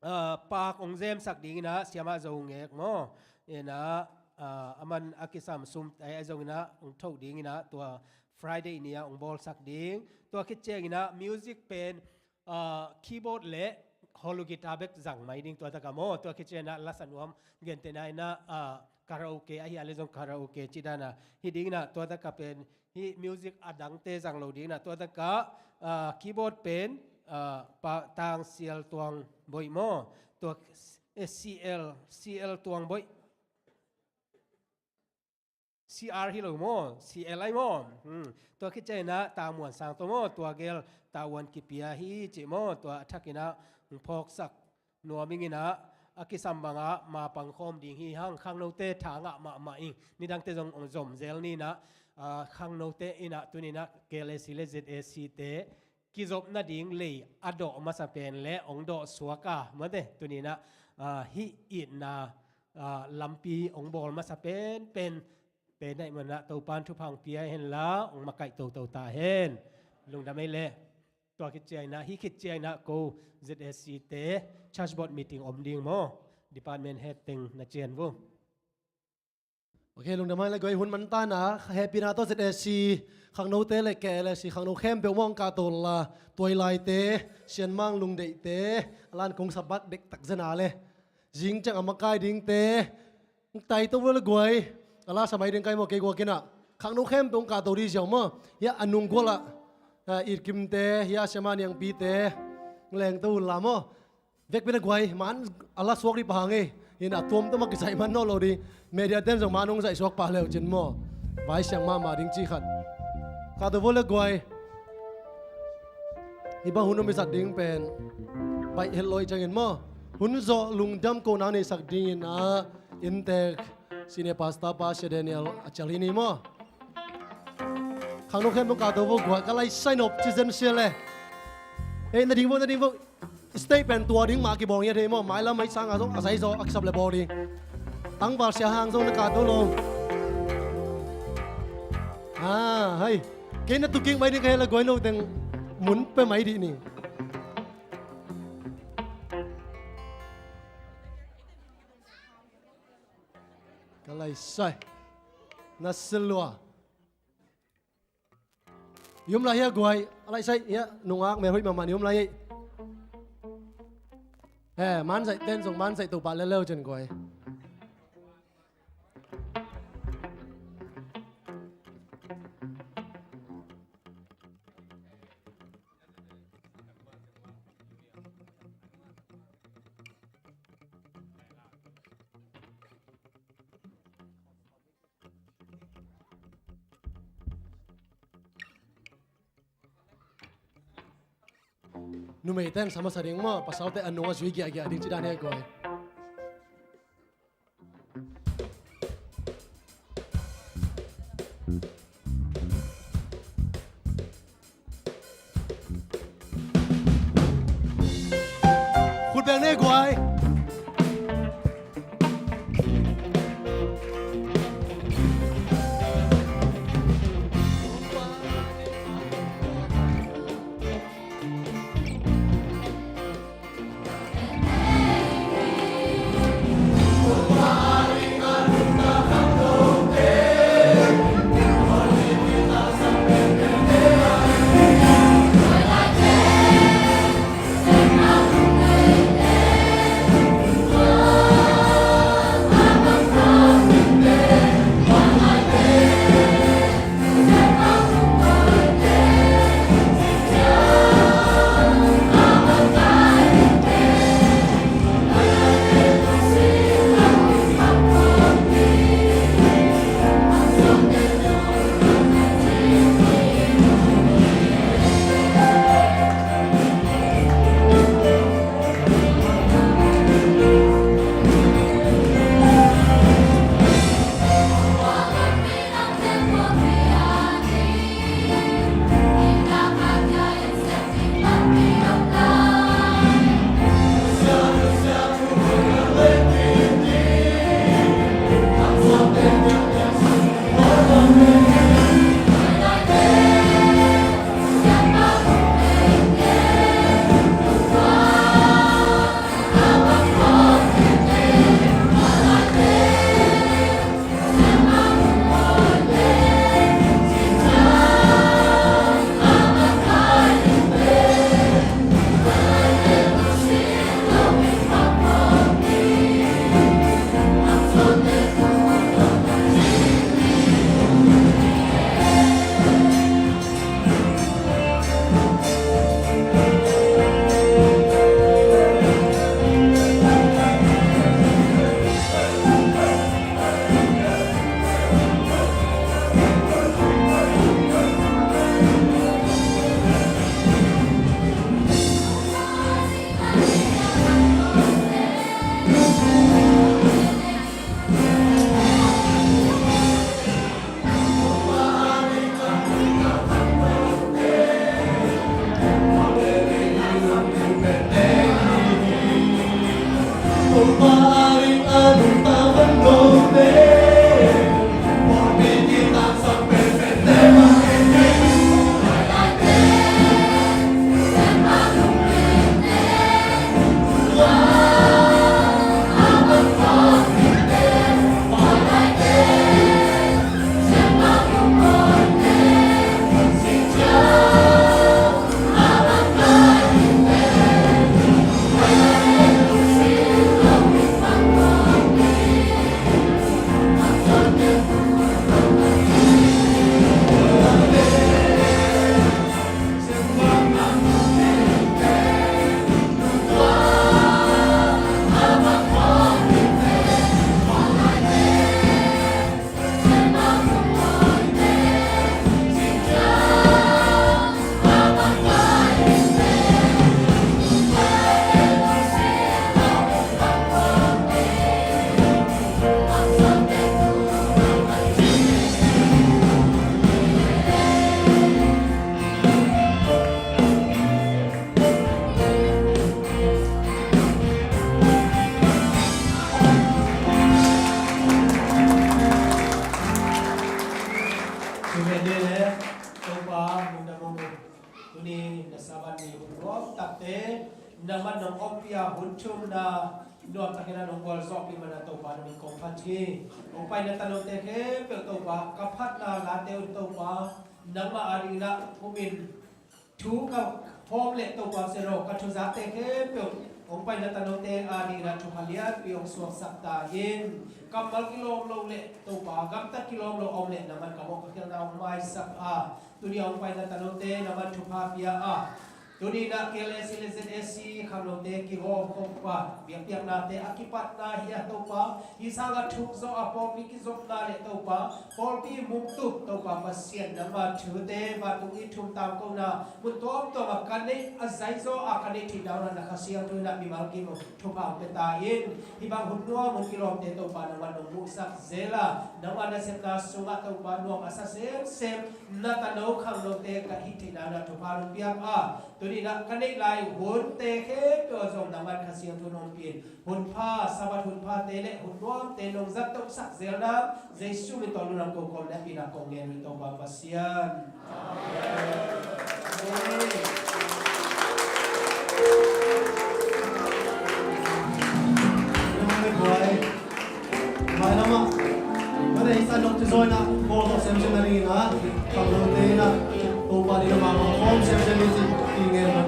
ah, paak hong zemsak dinginah Siamah Zo Ngek maw. Inah, ah, aman a kisam sum ahi zonginah hong thoh dinginah tua Friday ni-ah hong bawlsak ding. Tua khit cianginah music pen, ah, keyboard le hollow guitar bek zang mai ding tua taka maw. Tua khit cianginah lasa nuam, gentehna inah, ah, karaoke ahi a le zong karaoke ci dana hi dinginah tua taka pen hih music a dangte zang lo dinginah tua taka, ah, keyboard pen, ah, Pa Tang Sial Tuang Boih maw. Tua, eh, C L, C L Tuang Boih. C R hi lo maw, C L ai maw. Hmm. Tua khit cianginah Tang Muan Sang tawh maw, tua gel tavuan kipia hi cih maw, tua a thakinah hong phawksak nuam inginah a kisam bangah mapang khawm ding hi hang. Khangnote tha ngah mahmah ing, nidangte zong hong zom zel ninah, ah, khangnote inah tuninah K L A C le Z A C te kizop nading lei a dawh masa pen le hong dawh suak a, mate, tuninah, ah, hih itna, ah, lampi hong bawl masa penpen, pen naih manah Topan thupha hong pia henla hong makaih toto ta hen. Lungdam ei leh. Tua khit cianginah, hih khit cianginah ko Z A C te church board meeting om ding maw, department head teng na cian vo. Ok, lungdam hi le guai, hun man ta na, hehpihna tawh Z A C khangnote le K L S C khangno khempeuh mawng kahto la, tuailaite, sianmang lungdeihte, a lan kong sabat dektak zena le zing ciang a makai dingte, tai to vo le guai, a la sa mai ding kai maw, kei guak in ah khangno khempeuh hong kahto ding ziau maw. Hiah a nung gual ah, ah, It Kimte, hiah siama Niangpite, leng to hun la maw. Vekpi na guai, man a la suak ding pha hang e. Hi na, tuamtuam a kizaih man nawn lo ding. Media ten zong man hong zaih suak pah le uh cin maw. Vai siang mahmah ding ci khat. Kahto vo le guai. Hih bang hun hong mi zat ding pen baih het lo hi ciangin maw, hun zawh lungdam kohna nei sak dingin ah inntek senior pastor pa Sia Daniel a cial hi ni maw. Khangno khempeuh kahto vo guai, ka lai sai nop ci zen sia le. Hei, na ding vo, na ding vo. Stage pen tua ding mah kibawl ngiat hi maw. Mailam hei sang a zong a zai zaw a kisap le bawl ding. Tangval Sia Hang zong na kahto lo. Ah, hai. Kei na tuking mai ding ka hela guai lo teng mun pe mai dih ni. Ka lai sai. Na silua. Yum lai hia guai, a lai sai hia, nungak mel hoih mahmah ni yum lai hia. Eh, man zaih ten zong man zaih to pah leleu cen guai. Numei ten sa masa ding maw, pasal te a nung a zui giahgiah ding ci dan he guai. Khut beng ne guai. Tuni na Sabbath ni hun nuam takte nangman nong ompih a, hun thumna nuam takin a nong gualzawhpih manin Topa na min kong phat hi. Hong paina tanote khempeuh Topa, ka phatna late un Topa, nangmah adingin a humin thu ka hawm leh Topa Sian aw, ka thuzakte khempeuh hong paina tanote adingin a thupha lianpi hong suaksak ta in. Kammal kilawm lo leh Topa, gamtat kilawm lo a om leh nangman ka mawh ka khialhna hong maisak a, tuni a hong paina tanote nangman thupha pia a, tuni in a K L S C le Z S C khangnote kigawm khop a, biakpiaknate a kipatna hi a Topa, hih sangah thuk zawh a pawlpi kizopna leh Topa, pawlpi muktup Topa Pasian, nangma thute vantung i thum tangkona mun tuamtuam ah ka neih a zaizaw a ka neih theihna hun ah na Kha Siangtho in a mimal kim thupha hong pia ta in. Hih bang hun nuam hun kilawmte Topa nangman nong muhsak zel a, nangma nasepna sungah Topa nuam a sa semsem na tano khangnote ka hih theihna hun ah thupha nong piak a, tuni in a ka neih lai hunte khempeuh ah zong nangman Kha Siangtho nong pia in. Hun pha, Sabbath hun phate le hun nuamte nong zat tohsak zelna Jesu min tawh lungnam kong kawm na pina kong ngen uh Topa Pasian. Amen. Mai lamah mana i san nok tu zaw in a bawl tawh semsem na ding in a, khangnote in a Topa ding a mama khawm semsem i ci i ngen mah